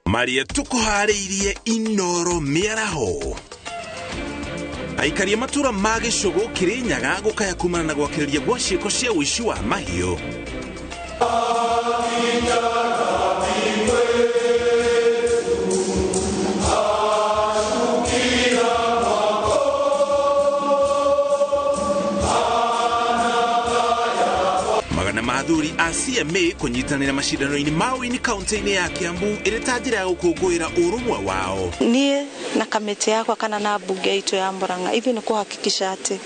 Maria tukuharĩirie Inoro mĩaraho. Aikari a matũra ma Gĩcũgũ Kĩrĩnyaga gũkaya kumana na gwakĩrĩria gwa ciĩko cia ũici wa mahiũ. Magana ma athuri a CMA kũnyitanĩra macindano-inĩ ma ũini kaunti-inĩ ya Kiambu ĩrĩ ta njĩra ya gũkũngũĩra ũrũmwe wao. Niĩ na kamĩtĩ yakwa kana na mbunge itũ ya Murang'a ithuĩ nĩ kũhakikisha atĩ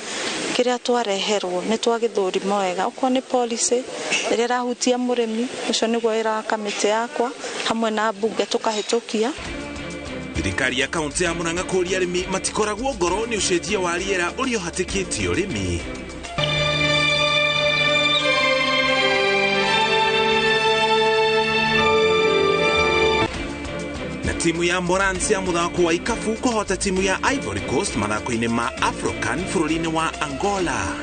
kĩrĩa twareherwo nĩ twagĩthũrima wega, okorwo nĩ policy ĩrĩa ĩrahutia mũrĩmi, ũcio nĩguo wĩra wa kamĩtĩ yakwa hamwe na mbunge tũkahĩtũkia. Thirikari ya kaunti ya Murang'a kũria arĩmi matikoragwo ngoro nĩ ũcenjia wa rĩera ũrĩa ũhatĩkĩtie ũrĩmi. Na timu ya Morans ya mũthako wa ikabu kũhota timu ya Ivory Coast mathako-inĩ ma Afrocan bũrũri-inĩ wa Angola.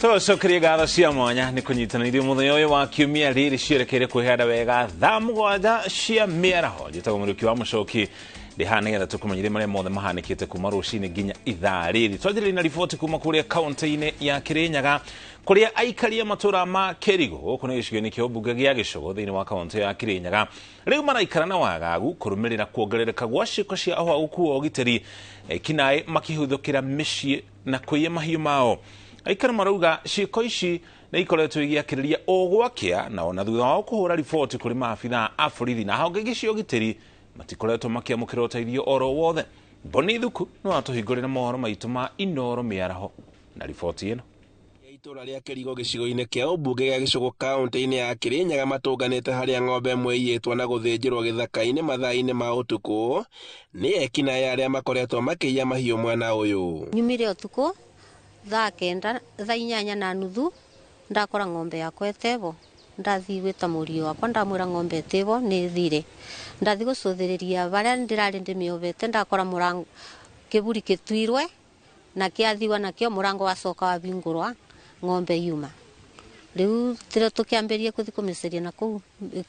Tũcokerie ngatho cia mwanya nĩ kũnyitanĩria mũthenya ũyũ wa kiumia rĩrĩ cierekeire kwĩhanda wega thaa 7 cia mĩaraho. Njĩtagwo Mũrĩũki wa Mũcoki, ndĩ haha nĩgetha tũkũmenyithie marĩa mothe mahanĩkĩte kuma rũcinĩ nginya ithaa rĩrĩ. Twanjĩrĩria na riboti kuma kũrĩa kaunti-inĩ ya Kĩrĩnyaga kũrĩa aikari a matũra ma Kĩrigũ gũkũ nĩ gĩcigo-inĩ kĩa ũmbunge gĩa Gĩcũgũ thĩinĩ wa kaunti ya Kĩrĩnyaga rĩu maraikara na wagagu kũrũmĩrĩra kuongerereka gwa ciĩko cia ũhagũku wa ũgitĩri, ekinaĩ makĩhithũkĩra mĩciĩ na kũiya mahiũ mao. Aikari marauga ciĩko ici nĩ ikoretwo igĩakĩrĩria o gwakĩa, na ona thutha wao kũhũra riboti kũrĩ maabithaa a borithi na honge ingĩ cia ũgitĩri matikoretwo makĩamũkĩra ũteithio oro wothe. Boni Thuku no atũhingũrĩre mohoro maitũ ma Inoro mĩaraho na riboti ĩno. Itũra rĩa Kĩrigo gĩcigo-inĩ kĩa ũmbunge gĩa Gĩcũgũ kaunti-inĩ ya Kĩrĩnyaga matũnganĩte harĩa ng'ombe ĩmwe ĩiyĩtwo na gũthĩnjĩrwo gĩthaka-inĩ mathaa-inĩ ma ũtukũ nĩ ekinaĩ arĩa makoretwo makĩiya mahiũ mwena ũyũ. Nyumire ũtukũ thaa 9 thaa 8:30 ndakora ng'ombe yakwa ĩtebo, ndathiĩ gwĩta mũriũ wakwa ndamwĩra ng'ombe ĩtebo nĩ ĩthire, ndathiĩ gũcũthĩrĩria barĩa ndĩrarĩ ndĩmĩobete ndakora mũrango kĩburi kĩtuirwe na kĩathiwa nakĩo mũrango wacoka wabingũrwa ng'ombe yuma. Rĩu tĩrĩo tũkĩambĩrĩria kũthiĩ kũmĩceria na kũu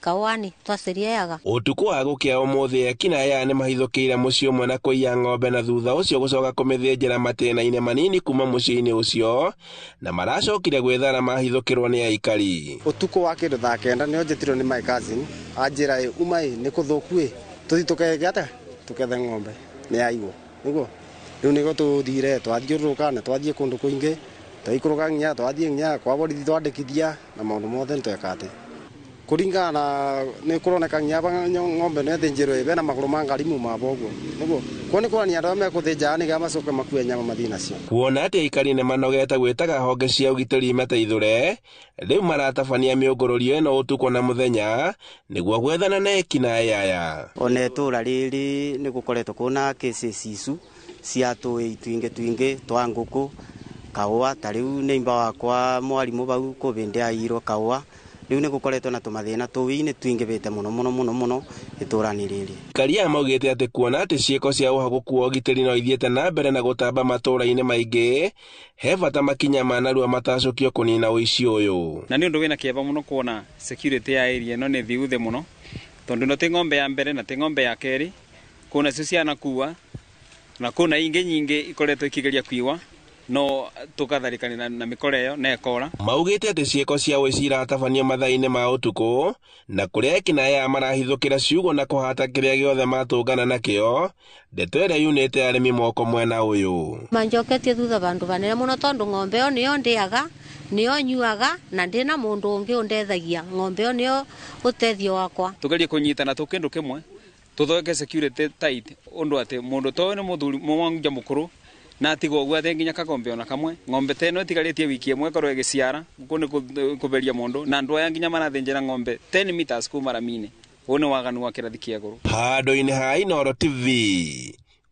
kawani twaceria yaga. Ũtukũ wa gũkĩa ũmũthĩ ekinaĩ aya nĩ mahithũkĩire mũciĩ ũmwe na kũiya ng'ombe na thutha ũcio gũcoka kũmĩthĩnjĩra matĩna-inĩ manini kuma mũciĩ-inĩ ũcio na maracokire gwĩthara mahithũkĩrwo nĩ aikari. Ũtukũ wa kĩndũ thaa 9 nĩo njĩtirwo nĩ my cousin anjĩra ĩ uma ĩ nĩ kũthũku ĩ tũthiĩ tũkege atĩa tũkethe ng'ombe nĩ yaiywo nĩguo rĩu nĩguo tũthire twathiũrũrũka na twathiĩ kũndũ kũingĩ twaikũrũka nginya twathiĩ nginya kwa borithi twandĩkithia na maũndũ mothe nĩtweka atĩ kũringana na nĩ kũroneka nginya ng'ombe no ĩthĩnjĩrwo ĩ bena magũrũ ma ngari muma abo ũguo nĩguo kuo nĩ kuonania andũ arĩa mekũthĩnja nĩgetha macoke makue nyama mathiĩ nacio. Kuona atĩ aikari nĩ manogete gwĩtaga honge cia ũgitĩri imateithũre, rĩu maratabania mĩũngũrũrio ĩno ũtukũ na mũthenya nĩguo gwethana na ekinaĩ aya. Ona itũra rĩrĩ nĩ gũkoretwo kwĩna cases icu cia tũĩ twingĩ twingĩ twa ngũkũ kaũa, ta rĩu neighbor wakwa mwarimũ bau kũbĩndĩ aiyirwo kaũa, rĩu nĩ gũkoretwo na tũmathĩna tũĩ-inĩ tũingĩhĩte mũno mũno mũno mũno itũra-inĩ rĩrĩ. Aikari aya maugĩte atĩ kuona atĩ ciĩko cia ũhagũku wa ũgitĩri no ithiĩte na mbere na gũtamba matũra-inĩ maingĩ, he bata makinya ma narua matacũkio kũnina ũici ũyũ. Na nĩ ũndũ wĩna kĩeva mũno kuona security ya area ĩno nĩ thiu thĩ mũno, tondũ no ti ng'ombe ya mbere na ti ng'ombe ya kerĩ, kwĩna cio cianakua na kwĩna ingĩ nyingĩ ikoretwo ikĩgeria kuiwa no tũkatharĩkanĩra na mĩkora ĩyo na ĩkora. Maugĩte atĩ ciĩko cia ũici iratabanio mathaa-inĩ ma ũtukũ na kũrĩa ekinaĩ aya marahithũkĩra ciugũ na kũhata kĩrĩa gĩothe matũngana nakĩo, ndeto ĩrĩa yunĩte arĩmi moko mwena ũyũ. Manjoketie thutha vandũ vanene mũno tondũ ng'ombe ĩyo nĩyo ndĩaga, nĩyo nyuaga na ndĩna mũndũ ũngĩ ũndethagia, ng'ombe ĩyo nĩyo ũtethio wakwa. Tũgerie kũnyitana tũ kĩndũ kĩmwe tũthondeke security tight ũndũ atĩ mũndũ ta ũyũ nĩ mũthuri mũmwanja mũkũrũ na atigwo ũguo atĩ nginya kagombe ona kamwe ng'ombe ta ĩno ĩtigarĩtie wiki ĩmwe ĩkorwo ĩgĩciara gũkũ nĩ kũberia mũndũ na andũ aya nginya marathĩnjĩra ng'ombe 10 meters kuma rami-inĩ. Ũyũ nĩ waganu wa kĩrathi kĩa igũrũ. Handũ-inĩ ha Inooro TV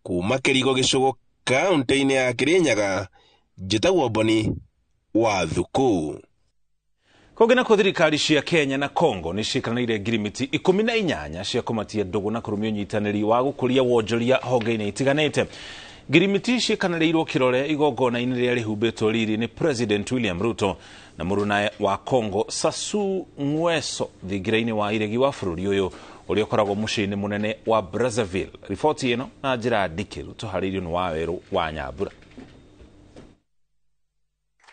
kuma Kĩrigo Gĩcũgũ kaunti-inĩ ya Kĩrĩnyaga, njĩtagwo Boni wa Thuku. Kũngĩ nakuo thirikari cia Kenya na Congo nĩ ciĩkĩranĩire ngirimiti 18 cia kũmatia ndũgũ na kũrũmia ũnyitanĩri wa gũkũria wonjoria honge-inĩ itiganĩte. Ngirimiti ciĩkanĩrĩirwo kĩrore igongona-inĩ rĩrĩa rĩhumbĩtwo riri nĩ President William Ruto na mũrunae wa Congo Sassou Nguesso thingira-inĩ wa iregi wa bũrũri ũyũ ũrĩa ũkoragwo mũciĩ-inĩ mũnene wa Brazzaville. Riboti ĩno na njĩra ndikĩru tũharĩirio nĩ Wawerũ wa Nyambura.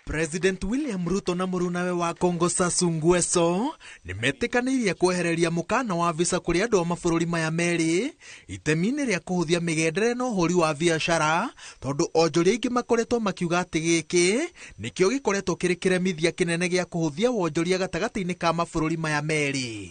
President William Ruto na mũrunawe wa Congo Sassou Nguesso nĩmetĩkanĩirie kwehereria mũkana wa visa kũrĩ andũ a mabũrũri maya merĩ itemi-inĩ rĩa kũhũthia mĩgendere na ũhũri wa biacara, tondũ onjoria aingĩ makoretwo makiuga atĩ gĩkĩ nĩkĩo gĩkoretwo kĩrĩ kĩremithia kĩnene gĩa kũhũthia wonjoria gatagatĩ-inĩ ka mabũrũri maya merĩ.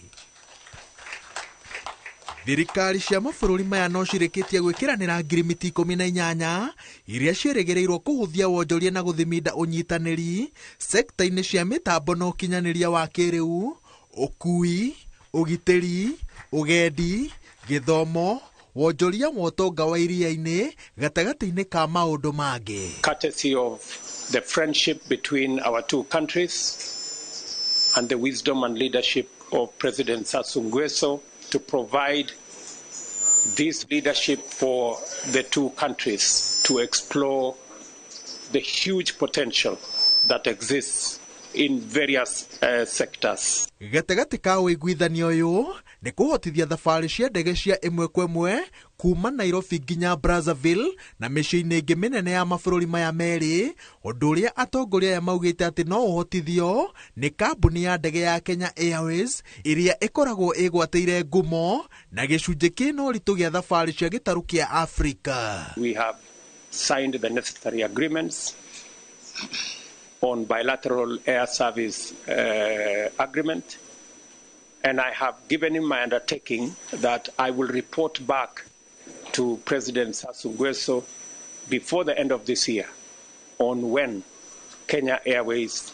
Thirikari cia mabũrũri maya no cirĩkĩtie gwĩkĩranĩra ngirimiti 18 iria ciĩrĩgĩrĩirwo kũhũthia wonjoria na gũthiminda ũnyitanĩri sekta-inĩ cia mĩtambo na ũkinyanĩria wa kĩrĩu, ũkui, ũgitĩri, ũgendi, gĩthomo, wonjoria wa ũtonga wa iria-inĩ gatagatĩ-inĩ ka maũndũ mangĩ. Courtesy of the friendship between our two countries and the wisdom and leadership of President Sassou Nguesso to provide this leadership for the two countries to explore the huge potential that exists in various sectors. Gatagatĩ ka ũiguithanio ũyũ nĩ kũhotithia thabarĩ cia ndege cia ĩmwe kwa ĩmwe kuma Nairobi nginya Brazzaville na mĩciĩ-inĩ ĩngĩ mĩnene ya mabũrũri maya merĩ, ũndũ ũrĩa atongoria aya maugĩte atĩ no ũhotithio nĩ kambuni ya ndege ya Kenya Airways ĩrĩa ĩkoragwo ĩgwatĩire ngumo na gĩcunjĩ kĩna ũritũ gĩa thabarĩ cia gĩtarũ kĩa Afrika. We have signed the necessary agreements on bilateral air service agreement, and I have given him my undertaking that I will report back to President Sassou Nguesso before the end of this year on when Kenya Airways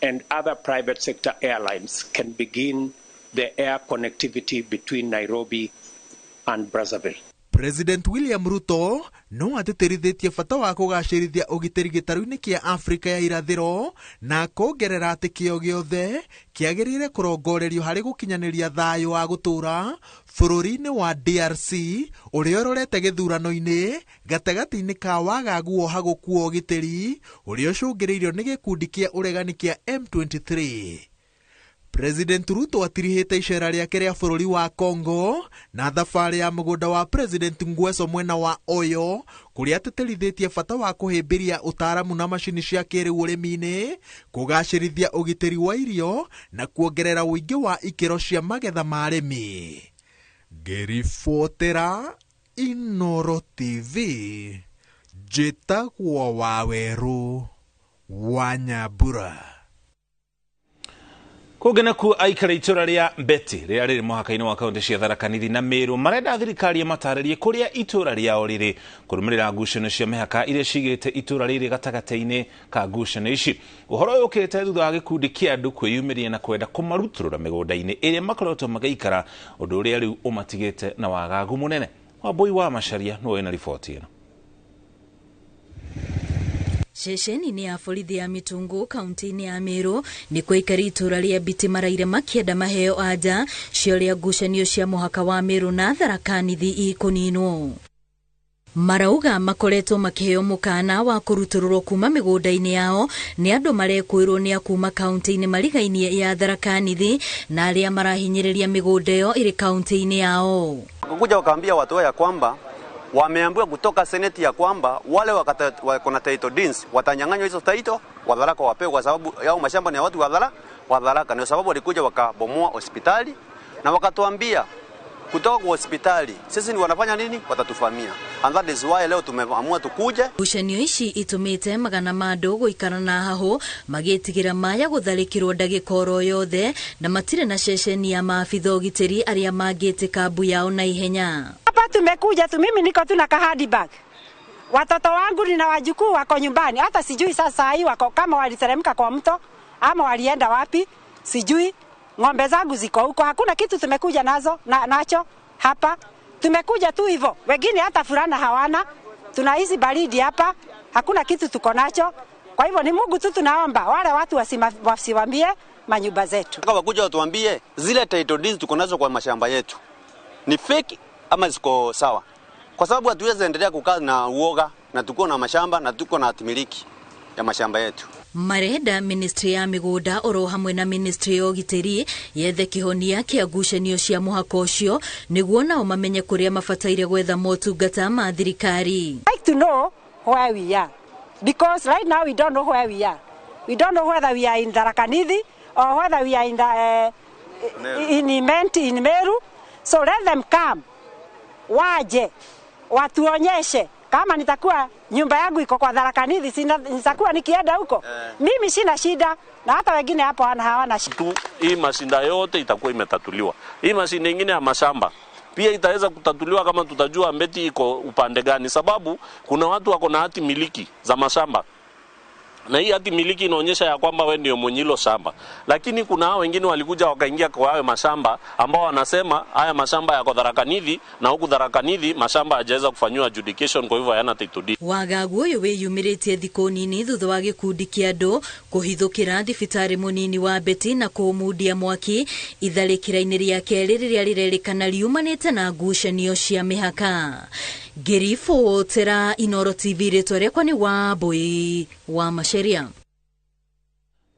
and other private sector airlines can begin the air connectivity between Nairobi and Brazzaville. President William Ruto no atĩtĩrithĩtie bata wa kũgacĩrithia ũgitĩri gĩtarũ-inĩ kĩa Afrika ya irathĩro na kuongerera atĩ kĩo gĩothe kĩagĩrĩire kũrongorerio harĩ gũkinyanĩria thayũ wa gũtũũra bũrũri-inĩ wa DRC ũrĩa ũrorete gĩthurano-inĩ gatagatĩ-inĩ ka wagagu wohagũku wa ũgitĩri ũrĩa ũcũngĩrĩirio nĩ gĩkundi kĩa ũregani kĩa M23. President Ruto atirihĩte icera rĩake rĩa bũrũri wa Congo na thabarĩ ya mũgũnda wa President Nguesso mwena wa Oyo kũrĩa atĩtĩrithĩtie bata wa kũhĩmbĩria ũtaaramu na macini cia kĩrĩu ũrĩmi-inĩ, kũgacĩrithia ũgitĩri wa irio na kuongerera ũingĩ wa ikĩro cia magetha ma arĩmi. Ngĩribotera Inoro TV, njĩtagwo Wawerũ wa Nyambura. Kũngĩ nakuo aikari itũra rĩa Mbeti rĩrĩa rĩrĩ mũhaka-inĩ wa kaunti cia Tharaka Nithi na Meru marenda thirikari ĩmatarĩrie kũrĩa itũra rĩao rĩrĩ kũrũmĩrĩra ngucanio cia mĩhaka iria cigĩte itũra rĩrĩ gatagatĩ-inĩ ka ngucanio ici. Ũhoro ũyũ ũkĩte thutha wa gĩkundi kĩa andũ kwĩyumĩria na kwenda kũmarutũrũra mĩgũnda-inĩ ĩrĩa makoretwo magĩikara, ũndũ ũrĩa rĩu ũmatigĩte na wagagu mũnene. Wambui wa Macharia nĩwe wĩna riboti ĩno. Ceceni-inĩ ya borithi ya Mitungu kaunti-inĩ ya Meru nĩkuo aikari itũra rĩa Mbiti maraire makĩenda maheo anja cia ũrĩa ngucanio cia mũhaka wa Meru na Tharaka Nithi ikũninwo. Marauga makoretwo makĩheo mũkana wa kũrutũrũrwo kuma mĩgũnda-inĩ yao nĩ andũ marekwĩrwo nĩ a kuma kaunti-inĩ marigainie ya Tharaka Nithi na arĩa marahinyĩrĩria mĩgũnda ĩyo ĩrĩ kaunti-inĩ yao. Kuja wakaambia watu ya kwamba wameambiwa kutoka seneti ya kwamba wale wako na title deeds watanyang'anywa hizo title, Wadharaka wapewe kwa sababu yao mashamba ni ya watu Wadharaka. Ndio sababu walikuja wakabomoa hospitali na wakatuambia kutoka kwa hospitali sisi ni wanafanya nini, watatufamia. And that is why leo tumeamua tukuje. Ngucanio ici itumite magana ma andũ gũikara na hahũ magĩtigĩra maya gũtharĩkĩrwo ndagĩka oro yothe na matirĩ na ceceni ya maabitha ũgitĩri arĩa mangĩtĩka mbu yao na ihenya. Hapa tumekuja tu, mimi niko tu na kahadi bag. Watoto wangu na wajukuu wako nyumbani, hata sijui sasa hii wako kama waliteremka kwa mto ama walienda wapi, sijui. Ng'ombe zangu ziko huko, hakuna kitu tumekuja nazo nacho hapa. Tumekuja tu hivyo, wengine hata furana hawana. Tunahisi baridi hapa, hakuna kitu tuko nacho. Kwa hivyo ni Mungu tu tunaomba wale watu wasiwambie, manyumba zetu. Wakuja watuambie zile title deeds tuko nazo kwa mashamba yetu ni fake ama ziko sawa, kwa sababu hatuwezi endelea kukaa na uoga na tuko na mashamba na tuko na hatimiliki ya mashamba yetu. Marenda ministry ya migunda oro hamwe na ministry ya ũgitĩri yethe kĩhonia kĩa ngucanio cia mũhaka ũcio nĩguo nao mamenye kũrĩa mabataire gwetha motungata ma thirikari. Like to know where we are, because right now we don't know where we are. We don't know whether we are in Tharaka Nithi or whether we are in the in Imenti, in Meru. So let them come, waje watuonyeshe. Kama nitakuwa nyumba yangu iko kwa Tharaka Nithi, nitakuwa nikienda huko. Mimi sina shida na hata wengine hapo hawana shida. Hii mashinda yote itakuwa imetatuliwa. Hii mashinda nyingine ya mashamba pia itaweza kutatuliwa kama tutajua Mbeti iko upande gani, sababu kuna watu wako na hati miliki za mashamba. Na hii hati miliki inaonyesha ya kwamba wewe ndio mwenye hilo shamba. Lakini kuna hao wengine walikuja wakaingia kwa hayo mashamba ambao wanasema haya mashamba yako Tharaka Nithi, na huku Tharaka Nithi mashamba hajaweza kufanywa adjudication, kwa hivyo hayana title deed. Wagagu ũyũ wĩyumĩrĩtie thikũ nini thutha wa gĩkundi kĩa andũ kũhithũkĩra thibitarĩ mũnini wa Mbeti na kũũmundia mwaki itharĩkĩra-inĩ rĩa kerĩ rĩrĩa rĩrerĩkana riumanĩte na ngucanio cia mĩhaka. Ngĩribotera Inooro TV, rĩtwa rĩakwa nĩ Wambui wa Macharia.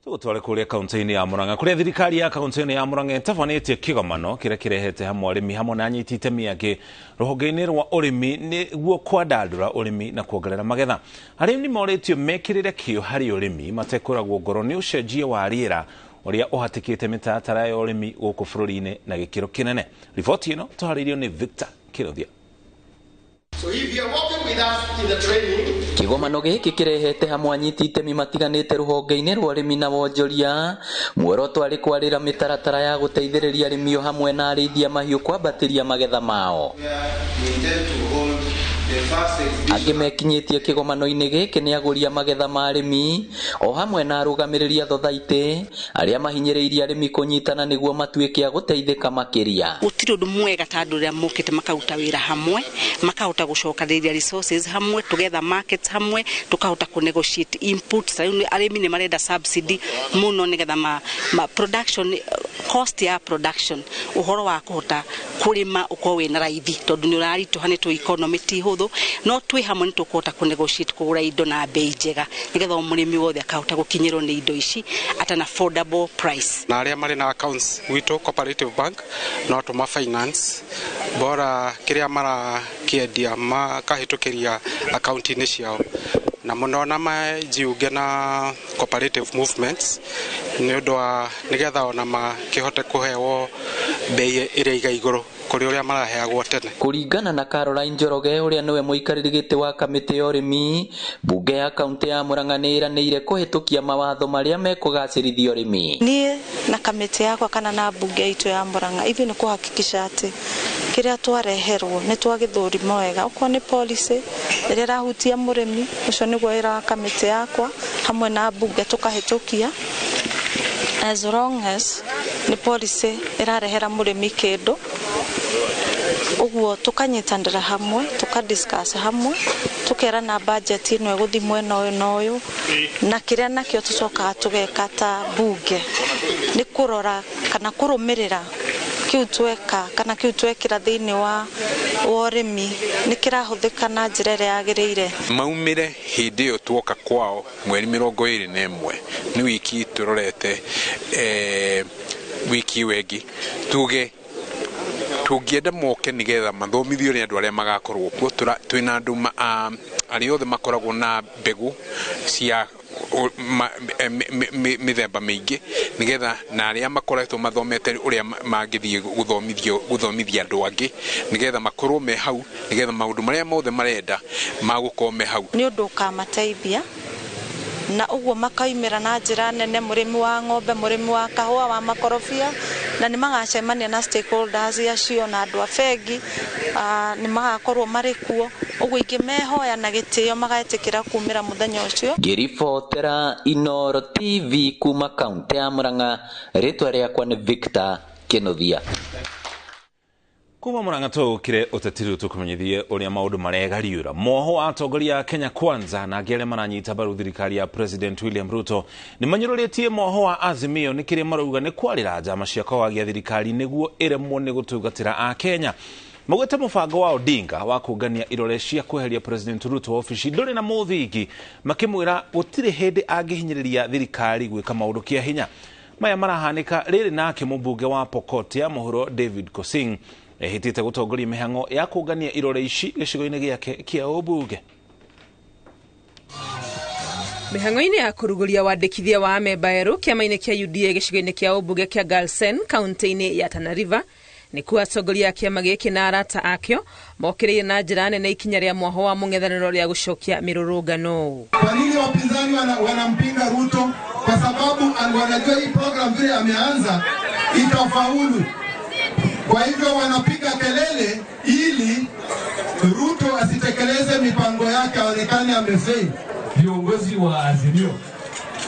Tũgũtware kũrĩa kaunti-inĩ ya Murang'a, kũrĩa thirikari ya kaunti-inĩ ya Murang'a ĩtabanĩtie kĩgomano kĩrĩa kĩrehete hamwe arĩmi hamwe na anyiti itemi angĩ rũhonge-inĩ rwa ũrĩmi nĩguo kwandandũra ũrĩmi na kuongerera magetha. Arĩmi morĩtio mekĩrĩre kĩo harĩ ũrĩmi matekũragwo ngoro nĩ ũcenjia wa rĩera ũrĩa ũhatĩkĩte mĩtaratara ya ũrĩmi gũkũ bũrũri-inĩ na gĩkĩro kĩnene. Riboti ĩno tũharĩirio nĩ Victor Kĩrothia. So if you are working with us in the training, kĩgomano gĩkĩ kĩrehete hamwe anyiti itemi matiganĩte rũhonge-inĩ rwa ũrĩmi na wonjoria. Muoroto arĩ kwarĩra mĩtaratara ya gũteithĩrĩria arĩmi o hamwe na arĩithia mahiũ kwambatĩria magetha mao. Angĩ mekinyĩtie kĩgomano-inĩ gĩkĩ nĩ agũri a magetha ma arĩmi o hamwe na arũgamĩrĩri a thothaitĩ arĩa mahinyĩrĩirie arĩmi kũnyitana nĩguo matuĩke a gũteithĩka makĩria. Gũtirĩ ũndũ mwega ta andũ arĩa mokĩte makaruta wĩra hamwe, makahota gũcokanĩrĩria resources hamwe, together markets hamwe, tukahota ku negotiate inputs. Rĩu arĩmi nĩ marenda subsidy mũno nĩgetha ma production cost ya production, ũhoro wa kũhota kũrĩma ũkorwo wĩna raithi, tondũ nĩ ũraritũha nĩ tũ economy ti hũthũ, no twĩ hamwe nĩ tũkũhota kũ negotiate kũgũra indo na bei njega nĩgetha o mũrĩmi wothe akahota gũkinyĩrwo nĩ indo ici at an affordable price. Na arĩa marĩ na accounts gwitũ Cooperative Bank no tũma finance bora kĩrĩa marakĩendia makahĩtũkĩria akaunti-inĩ ciao, na mũno na majiunge na cooperative movements nĩ ũndũ wa nĩgetha ona makĩhote kũhewo bei ĩrĩa iga igũrũ kũrĩ ũrĩa maraheagwo tene. Kũringana na Caroline Njoroge ũrĩa nĩwe mũikarĩri gĩtĩ wa kamĩtĩ ya ũrĩmi, mbunge ya kaunti ya Murang'a nĩ ĩranĩire kũhĩtũkia mawatho marĩa mekũgacĩrithia ũrĩmi. Niĩ na kamĩtĩ yakwa kana na mbunge itũ ya Murang'a ithuĩ nĩ kũhakikisha atĩ kĩrĩa twareherwo nĩ twagĩthũrima wega, okorwo nĩ policy ĩrĩa ĩrahutia mũrĩmi ũcio nĩguo wĩra wa kamĩtĩ yakwa hamwe na mbunge tũkahĩtũkia, as long as nĩ policy ĩrarehera mũrĩmi kĩndũ. Ũguo tũkanyitanĩra hamwe, tũkadiscuss hamwe, tũkerana budget ĩno ĩgũthiĩ mwena ũyũ na ũyũ, na kĩrĩa nakĩo tũcokaga tũgeka ta mbunge nĩ kũrora kana kũrũmĩrĩra kĩu tweka kana kĩu twekĩra thĩinĩ wa ũrĩmi nĩ kĩrahũthĩka na njĩra ĩrĩa yagĩrĩire. Maumĩre hĩndĩ ĩyo tuoka kwao mweri 21 nĩ wiki tũrorete wiki ĩyo ĩngĩ tuge tũngĩenda moke nĩgetha mathomithio nĩ andũ arĩa magakorwo kuo. Twĩna andũ arĩa othe makoragwo na mbegũ cia mĩthemba mĩingĩ nĩgetha na arĩa makoretwo mathomete ũrĩa mangĩthiĩ gũthomithia andũ angĩ nĩgetha makorwo me hau, nĩgetha maũndũ marĩa mothe marenda magũkorwo me hau. Nĩ ũndũ ũkamateithia na ũguo makaumĩra na njĩra nene, mũrĩmi wa ng'ombe, mũrĩmi wa kahũa, wa makorobia, na nĩ magacemania na stakeholders acio na andũ a bengi, nĩ magakorwo marĩ kuo. Ũguo ingĩmehoya na gĩtĩo magetĩkĩra kumĩra mũthenya ũcio. Ngĩribotera Inooro TV kuma kaunti ya Murang'a, rĩtwa rĩakwa nĩ Victor Kĩnuthia. Kuma Murang'a tũkire ũteti rĩu tũkũmenyithie ũrĩa maũndũ maregariũra. Mwoho wa atongoria a Kenya Kwanza na angĩ arĩa maranyita mbaru thirikari ya President William Ruto nĩ manyũrũrĩtie mwoho wa Azimio nĩ kĩrĩa marauga nĩ kwarĩra njama cia kwagia thirikari nĩguo ĩremwo nĩ gũtungatĩra Akenya. Maugĩte mũbango wa Odinga wa kũngania irore cia kweheria President Ruto obici ndũrĩ na mũthingi, makĩmwĩra gũtirĩ hĩndĩ angĩhinyĩrĩria thirikari gwĩka maũndũ kĩa hinya. Maya marahanĩka rĩrĩ nake mũmbunge wa Pokot ya mũhuro David Kosing ehĩtĩte gũtongoria mĩhang'o ya kũngania irore ici gĩcigo-inĩ gĩake kĩa ũmbunge. Mĩhang'o-inĩ ya kũrugũria wandĩkithia wa amemba erũ kĩama-inĩ kĩa UDA gĩcigo-inĩ kĩa ũmbunge kĩa Garsen kaunti-inĩ ya Tana River nĩkuo atongoria a kĩama gĩkĩ na arata akĩo mokĩrĩire na njĩra nene ikinya rĩa mwoho wa mũng'ethanĩro rĩa gũcokia mĩrũrũngano. Kwa nini wapinzani wanampinga Ruto? Kwa sababu wanajua hii program vile ameanza itafaulu. Kwa hivyo wanapiga kelele ili Ruto asitekeleze mipango yake, aonekane amefail. Viongozi wa Azimio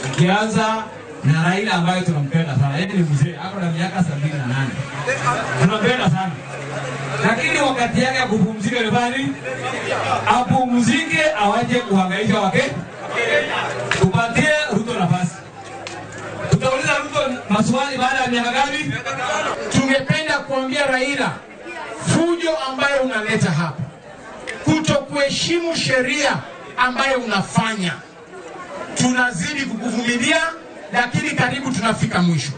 ukianza na Raila ambaye tunampenda sana, yeye ni mzee, ako na miaka 78, tunampenda sana, lakini wakati yake ya kupumzika ni bali apumzike, awaje kuhangaisha wake. Tupatie Ruto nafasi, tutauliza Ruto maswali baada ya miaka ngapi? Tungependa kuambia Raila, fujo ambayo unaleta hapa, kutokuheshimu sheria ambayo unafanya, tunazidi kukuvumilia, lakini karibu tunafika mwisho.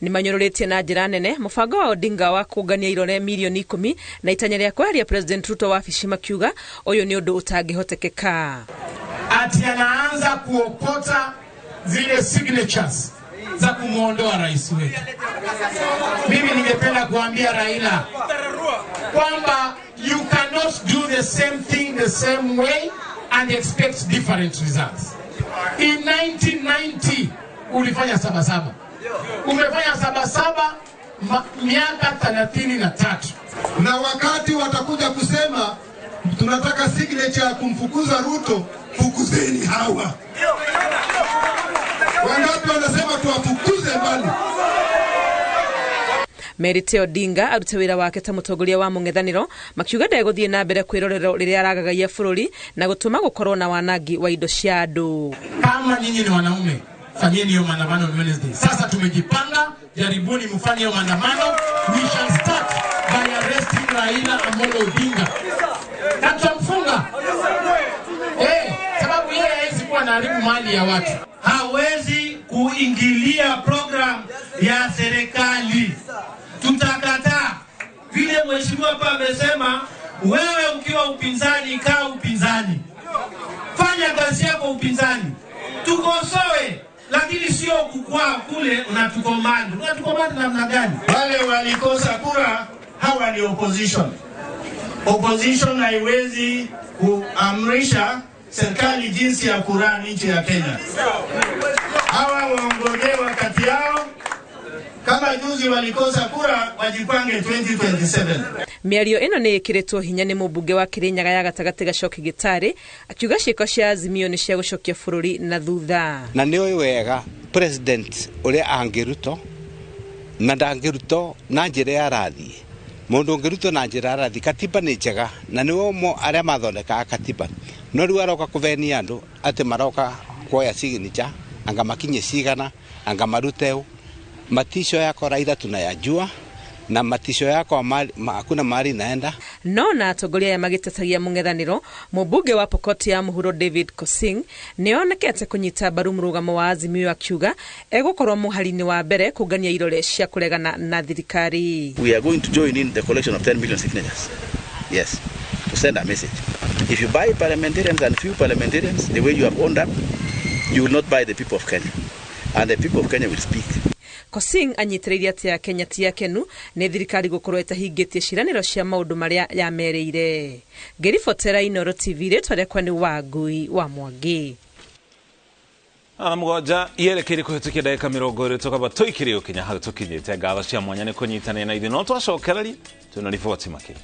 Nĩ manyũrũrĩtie na njĩra nene mũbango wa Odinga wa kũngania irore milioni 10 na itanya rĩa kweheria President Ruto wabici, makiuga ũyũ nĩ ũndũ ũtangĩhotekeka. Ati anaanza kuokota zile signatures za kumuondoa rais wetu. Mimi ningependa kuambia Raila kwamba you cannot do the same thing the same way and expect different results. In 1990 ulifanya sabasaba. Umefanya sabasaba miaka 33. Na wakati watakuja kusema tunataka signature ya kumfukuza Ruto, fukuzeni hawa. Wangapi wanasema tuwafukuze mbali? Merite Odinga arute wĩra wake ta mũtongoria wa mũng'ethanĩro, makiuga ndegũthiĩ na mbere kwĩrorerwo rĩrĩa aragagaia bũrũri na gũtũma gũkorwo na wanangi wa indo cia andũ. Kama nyinyi ni wanaume, fanyeni hiyo maandamano on Wednesday. Sasa tumejipanga, jaribuni mfanye hiyo maandamano. We shall start by arresting Raila Amolo Odinga. Na tutamfunga. Sababu yeye hawezi kuwa anaharibu mali ya watu. Hawezi kuingilia program ya serikali. Tutakataa. Vile mheshimiwa hapa amesema, wewe ukiwa upinzani, kaa upinzani. Fanya kazi yako upinzani. Tukosoe, lakini sio kukwaa kule unatukomandi. Unatukomandi namna gani? Wale walikosa kura, hawa ni opposition. Opposition haiwezi kuamrisha serikali jinsi ya kurani nchi ya Kenya. Hawa waongozee wakati yao. Kama juzi walikosa kura, wajipange 2027. Mĩario ĩno nĩ ĩkĩrĩtwo hinya nĩ mũmbunge wa Kirinyaga ya gatagatĩ Gachoki Gĩtarĩ akiuga ciĩko cia Azimio nĩ cia gũcokia bũrũri na thutha. Na nĩ ũĩ wega president ũrĩa angĩrutwo na ndangĩrutwo na njĩra ya rathiĩ, mũndũ ũngĩrutwo na njĩra ya rathiĩ, katiba nĩ njega na nĩo arĩa mathondekaga katiba, no rĩu aroka kũvenia andũ atĩ maroka kuoya signature anga makinye cigana anga marute matisho yako Raila tunayajua na matisho yako hakuna mahali naenda. No na atongoria aya magĩtetagia mũng'ethanĩro, mũmbunge wa Pokot ya mũhuro David Kosing nĩonekete kũnyita mbaru mũrũgamo wa Azimio akiuga egũkorwo mũhari-inĩ wa mbere kũngania irore cia kũregana na thirikari. We are going to join in the collection of 10 million signatures. Yes, to send a message. If you buy parliamentarians and few parliamentarians the way you have owned up, you will not buy the people of Kenya. And the people of Kenya will speak. Kosing anyitĩrĩire atĩ Kenya ti akenu nĩ thirikari gũkorwo ĩtahingĩtie ciĩranĩro cia maũndũ marĩa yamerĩire. Ngĩribotera Inooro TV, rĩtwa rĩakwa nĩ Wangui wa Mwangi. Thaa mũgwanja yerekeire kũhĩtũkia ndagĩka 20 tũkaba tũikĩrĩ ũkinya hau tũkinyĩte. Ngatho cia mwanya nĩ kũnyitanĩra na ithuĩ, no twacokereria twĩna riboti makĩria.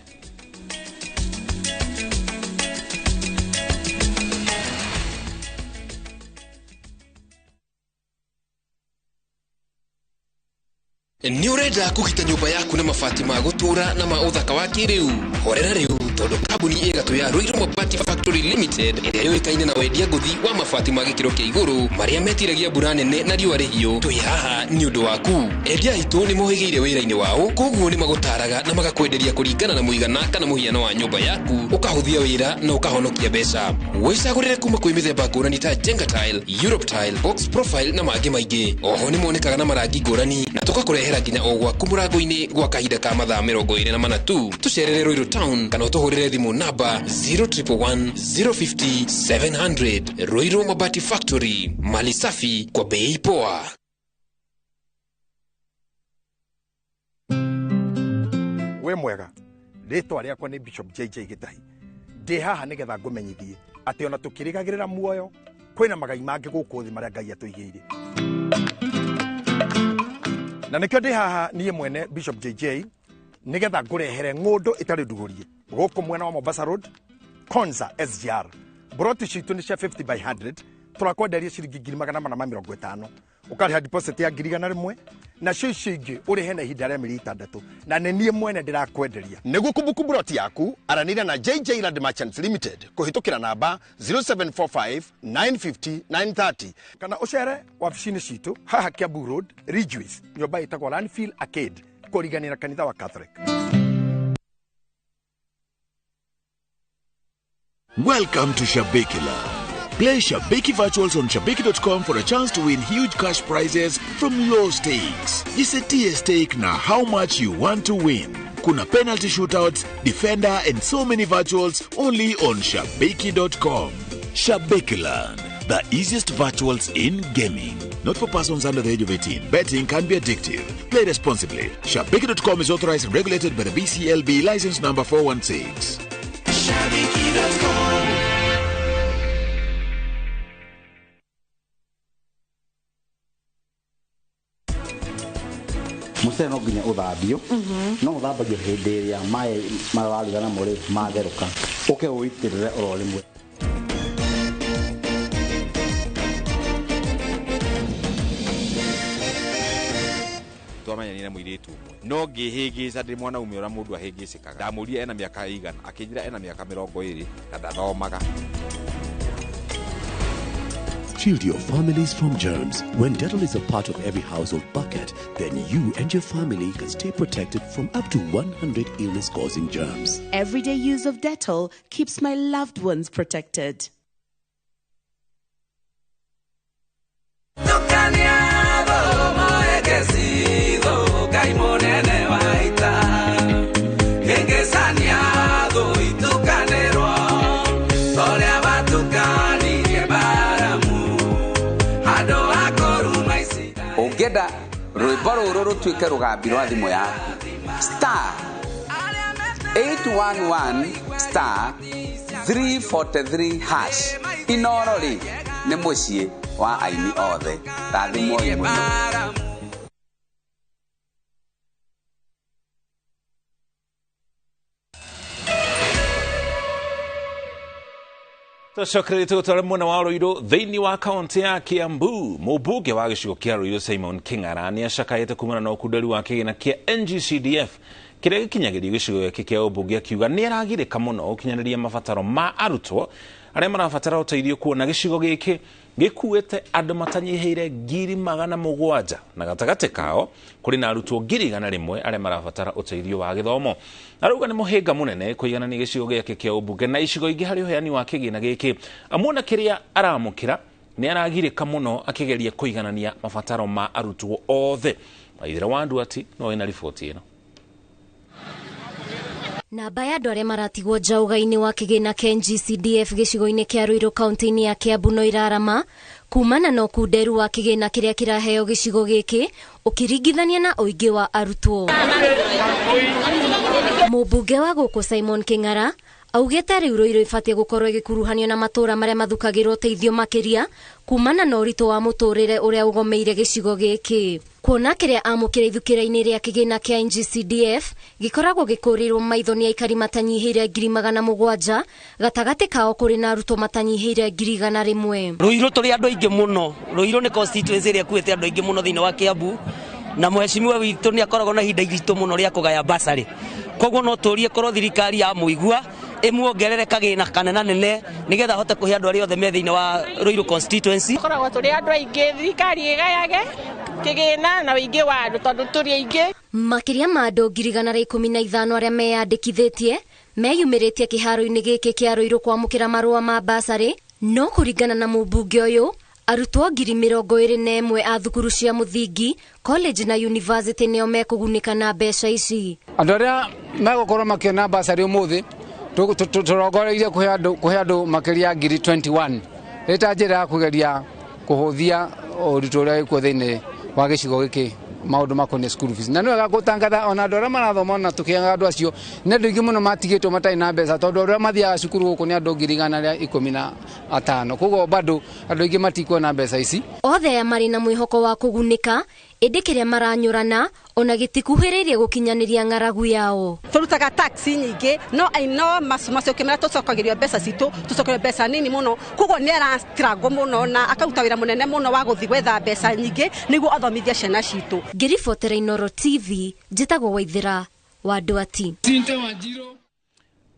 Nĩ ũrenda kũgita nyũmba yaku na mabati ma gũtũũra na ma ũthaka wa kĩrĩu? Horera rĩu, tondũ kambuni ĩgatũ ya Ruiru Mabati Factory Limited ĩrĩa yũĩkaine na wendia ngũthi wa mabati ma gĩkĩro kĩa igũrũ marĩa metiragia mbura nene na riũa rĩhiũ, twĩ haha nĩ ũndũ waku. Endia aitũ nĩ mohĩgĩire wĩra-inĩ wao, koguo nĩ magũtaraga na magakwenderia kũringana na mũigana kana mũhiano wa nyũmba yaku, ũkahũthia wĩra na ũkahonokia mbeca. Wĩcagũrĩre kuma kwĩ mĩthemba ngũrani ta Jenga Tile, Europe Tile, Box Profile na mangĩ maingĩ. Oho nĩ monekaga na marangi ngũrani na tũgakũrehera nginya o gwaku mũrango-inĩ gwa kahinda ka mathaa 24 tu. Tũcerere Ruiru Town kana ũtũhũrĩre thimũ namba 0111 050 700. Ruiru Mabati Factory, mali safi kwa bei poa. Wĩ mwega, rĩtwa rĩakwa nĩ Bishop JJ Gĩtahi. Ndĩ haha nĩgetha ngũmenyithie atĩ ona tũkĩrĩgagĩrĩra muoyo kwĩna magai mangĩ gũkũ thĩ marĩa Ngai atũigĩire, na nĩkĩo ndĩ haha niĩ mwene Bishop JJ nĩgetha ngũrehere ng'ũndũ ĩtarĩ ndugũrie gũkũ mwena wa Mombasa Road, Konza SGR. Broti citũ nĩ cia 50 by 100, tũrakwenderia ciringi 450,000, ũkarĩha deposit ya 100,000, nacio icio ingĩ ũrĩhe na ihinda rĩa mĩeri 6, na nĩ niĩ mwene ndĩrakwenderia. Nĩguo kumbuku broti yaku, aranĩria na JJ Land Merchants Limited kũhĩtũkĩra namba 0745 950 930 kana ũcere wabici-inĩ citũ haha Kiambu Road, Ridgeways, nyũmba ĩtagwo Landfill Arcade, kũriganĩra kanitha wa Catholic. Welcome to Shabiki Land. Play Shabiki Virtuals on Shabiki.com for a chance to win huge cash prizes from low stakes. Jisetie stake na how much you want to win. Kuna penalty shootouts, defender and so many virtuals only on Shabiki.com. Shabiki Land, the easiest virtuals in gaming. Not for persons under the age of 18. Betting can be addictive. Play responsibly. Shabiki.com is authorized and regulated by the BCLB license number 416. Shabiki.com. Mũcere no nginya ũthambio, no ũthambagio hĩndĩ ĩrĩa maĩ marĩa waruga namo rĩ matherũka, ũke ũitĩrĩre oro rĩmwe. Twamenyanire na mũirĩtu ũmwe no ngĩhĩngĩca ndĩ mwanaume ũrĩa mũndũ ahĩngĩcĩkaga. Ndamũria ena mĩaka ĩigana, akĩnjĩra ena mĩaka 20 na ndathomaga. Shield your families from germs. When Dettol is a part of every household bucket, then you and your family can stay protected from up to 100 illness-causing germs. Everyday use of Dettol keeps my loved ones protected. Ũngĩenda rwĩmbo rũrũ rũtuĩke rũgambi rwa thimũ yaku, star 811 star 343 hash. Inoro rĩ nĩ mũciĩ wa aini othe. Rathimwoi mũno. Tũcokererie tũgũtware mwena wa Ruiru thĩinĩ wa kaunti ya Kiambu. Mũmbunge wa gĩcigo kĩa Ruiru Simon King'ara nĩ acakaĩte kumana na ũkunderi wa kĩgĩna kĩa NGCDF kĩrĩa gĩkinyagĩrio gĩcigo gĩake kĩa ũmbunge, akiuga nĩ aragirĩka mũno gũkinyanĩria mabataro ma arutwo arĩa marabatara ũteithio, kuona gĩcigo gĩkĩ gĩkuĩte andũ matanyihĩire 700,000 na gatagatĩ kao kũrĩ na arutwo 100,000 arĩa marabatara ũteithio wa gĩthomo. Arauga nĩ mũhĩnga mũnene kũiganania gĩcigo gĩake kĩa ũmbunge na icigo ingĩ harĩ ũheani wa kĩgĩna gĩkĩ, amuona kĩrĩa aramũkĩra nĩ aragirĩka mũno akĩgeria kũiganania mabataro ma arutwo othe. Waithera wa Nduati no ĩna riboti ĩno. Namba ya andũ arĩa maratigwo njauga-inĩ wa kĩgĩna kĩa NGCDF gĩcigo-inĩ kĩa Ruiru kaunti-inĩ ya Kiambu no irarama kumana na ũkunderu wa kĩgĩna kĩrĩa kĩraheo gĩcigo gĩkĩ ũkĩringithania na ũingĩ wa arutwo. Mũmbunge wa gũkũ Simon King'ara augĩte rĩu Ruiru ĩbatiĩ gũkorwo ĩgĩkuruhanio na matũũra marĩa mathukagĩrwo ũteithio makĩria kumana na ũritũ wa mũtũrĩre ũrĩa ũgomeire gĩcigo gĩkĩ. Kuona kĩrĩa amũkĩra ithukĩra-inĩ rĩa kĩgĩna kĩa NGCDF gĩkoragwo gĩkũrĩirwo maitho nĩ aikari matanyihĩire 700,000, gatagatĩ kao kũrĩ na arutwo matanyihĩire 100,000. Ruiru tũrĩ andũ aingĩ mũno. Ruiru nĩ constituency ĩrĩa ĩkuĩte andũ aingĩ mũno thĩinĩ wa Kiambu, Na mheshimiwa witũ nĩ akoragwo na ihinda iritũ mũno rĩa kũgaya basarĩ, koguo no tũrie korwo thirikari ya mũigua ĩmuongerere kagĩna kanena nene nĩgetha ahote kũhe andũ arĩa othe me thĩinĩ wa Ruiru constituency. Tũkoragwo tũrĩ andũ aingĩ, thirikari ĩgayage kĩgĩna na ũingĩ wa andũ tondũ tũrĩ aingĩ. Makĩria ma andũ 115,000 arĩa meyandĩkithĩtie meyumĩrĩtie kĩharo-inĩ gĩkĩ kĩa Ruiru kwamũkĩra marũa ma basarĩ, no kũringana na mũmbunge ũyũ arutwo 21,000 a thukuru cia mũthingi, college na university nĩo mekũgunĩka na mbeca ici. Andũ arĩa megũkorwo makĩona basarĩ ũmũthĩ tũrongoreirie kũhe andũ makĩria 21,000 ĩta njĩra ya kũgeria kũhũthia ũritũ ũrĩa wĩkuo thĩinĩ wa gĩcigo gĩkĩ maũndũ makoniĩ school fees. Na nĩ wega gũtangatha ona andũ arĩa marathoma na tũkĩaga andũ acio nĩ andũ aingĩ mũno matigĩtwo matarĩ na mbeca tondũ andũ arĩa mathiaga cukuru gũkũ nĩ andũ 115,000, koguo bado andũ aingĩ matikuona mbeca ici. Othe aya marĩ na mwĩhoko wa kũgunĩka, ĩndĩ kĩrĩa maranyũrana ona gĩtikuhĩrĩirie gũkinyanĩria ng'aragu yao. Tũrutaga tax nyingĩ no no macokio marĩa tũcokagĩrio mbeca citũ tũcokagĩrio mbeca nini mũno, koguo nĩ arastruggle mũno na akaruta wĩra mũnene mũno wa gũthiĩ gwetha mbeca nyingĩ nĩguo athomithie ciana citũ. Ngĩribotera Inooro TV, njĩtagwo Waithera wa Ndwati.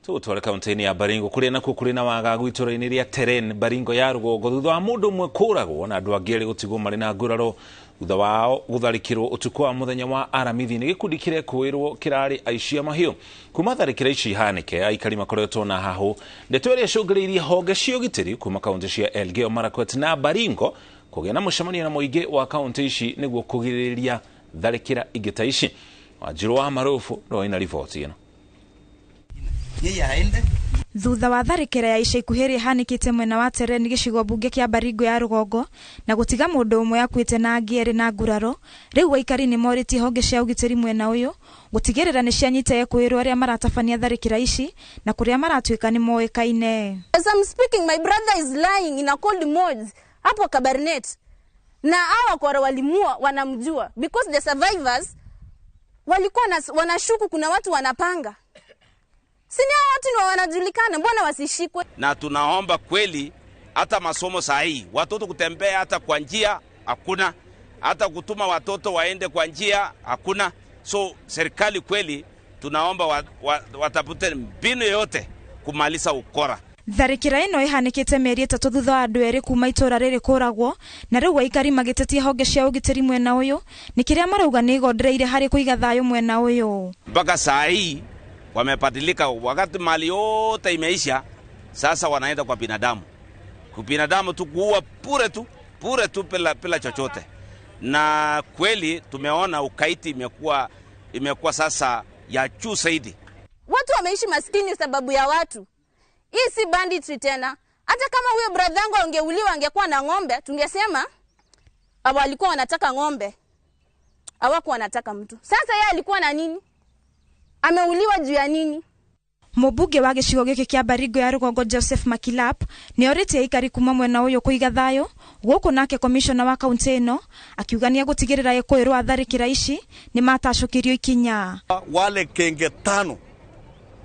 Tũgũtware kaunti-inĩ ya Baringo kũrĩa nakuo kũrĩ na wagagu itũra-inĩ rĩa Teren Baringo ya rũgongo thutha wa mũndũ ũmwe kũragwo na andũ angĩ erĩ gũtigwo marĩ na nguraro thutha wao gũtharĩkĩrwo ũtukũ wa mũthenya wa Aramithi nĩ gĩkundi kĩrekũĩrwo kĩrarĩ aici a mahiũ. Kuma tharĩkĩra ici ihanĩke aikari makoretwo na hahũ, ndeto ĩrĩa ĩcũngĩrĩirie honge cia ũgitĩri kuma kaunti cia Elgeyo Marakwet na Baringo kũgĩa na mũcemanio na mũingĩ wa kaunti ici nĩguo kũgirĩrĩria tharĩkĩra ingĩ ta ici. Wanjirũ wa Marufu nĩwe wĩna riboti ĩno. Thutha wa tharĩkĩra ya ica ikuhĩ ĩrĩa ĩhanĩkĩte mwena wa Tereni gĩcigo mbunge kĩa Baringo ya rũgongo na gũtiga mũndũ ũmwe akuĩte na angĩ erĩ na nguraro, rĩu aikari nĩ morĩtie honge cia ũgitĩri mwena ũyũ gũtigĩrĩra nĩ cianyita ekũĩrwo arĩa maratabania tharĩkĩra ici na kũrĩa maratuĩka nĩ moĩkaine. As I'm speaking, my brother is lying in a cold mode hapo Kabarnet, na hawa kwa walimua wanamjua because the survivors walikuwa wanashuku kuna watu wanapanga. Sini watu ni wanajulikana, mbona wasishikwe? Na tunaomba kweli hata masomo sahihi, watoto kutembea hata kwa njia hakuna, hata kutuma watoto waende kwa njia hakuna. So serikali kweli tunaomba watafute mbinu yote kumaliza ukora. Tharĩkĩra ĩno ĩhanĩkĩte mĩeri 3 thutha wa andũ erĩ kuma itũra rĩrĩ kũragwo, na rĩu aikari magĩtetia honge cia ũgitĩri mwena ũyũ nĩ kĩrĩa marauga nĩ igondereire harĩ kũiga thayũ mwena ũyũ. Mpaka saa hii wamebadilika, wakati mali yote imeisha, sasa wanaenda kwa binadamu. Kwa binadamu tu kuua pure tu bila chochote. Na kweli tumeona ukaiti imekuwa sasa ya juu zaidi. Watu wameishi maskini sababu ya watu. Hii si banditry tena. Hata kama huyo brother yangu angeuliwa angekuwa na ng'ombe, tungesema walikuwa wanataka ng'ombe. Hawakuwa wanataka mtu. Sasa yeye alikuwa na nini? Ameuliwa juu ya nini? Mũmbunge wa gĩcigo gĩkĩ kĩa Baringo ya rũgongo Joseph Makilap nĩ orĩtie aikari kuma mwena ũyũ kũiga thayũ, gũkũ nake komishona wa kaunti ĩno akiuga nĩ egũtigĩrĩra ekũĩrwo a tharĩkĩra ici nĩ matacũkĩrio ikinya. Wale kenge 5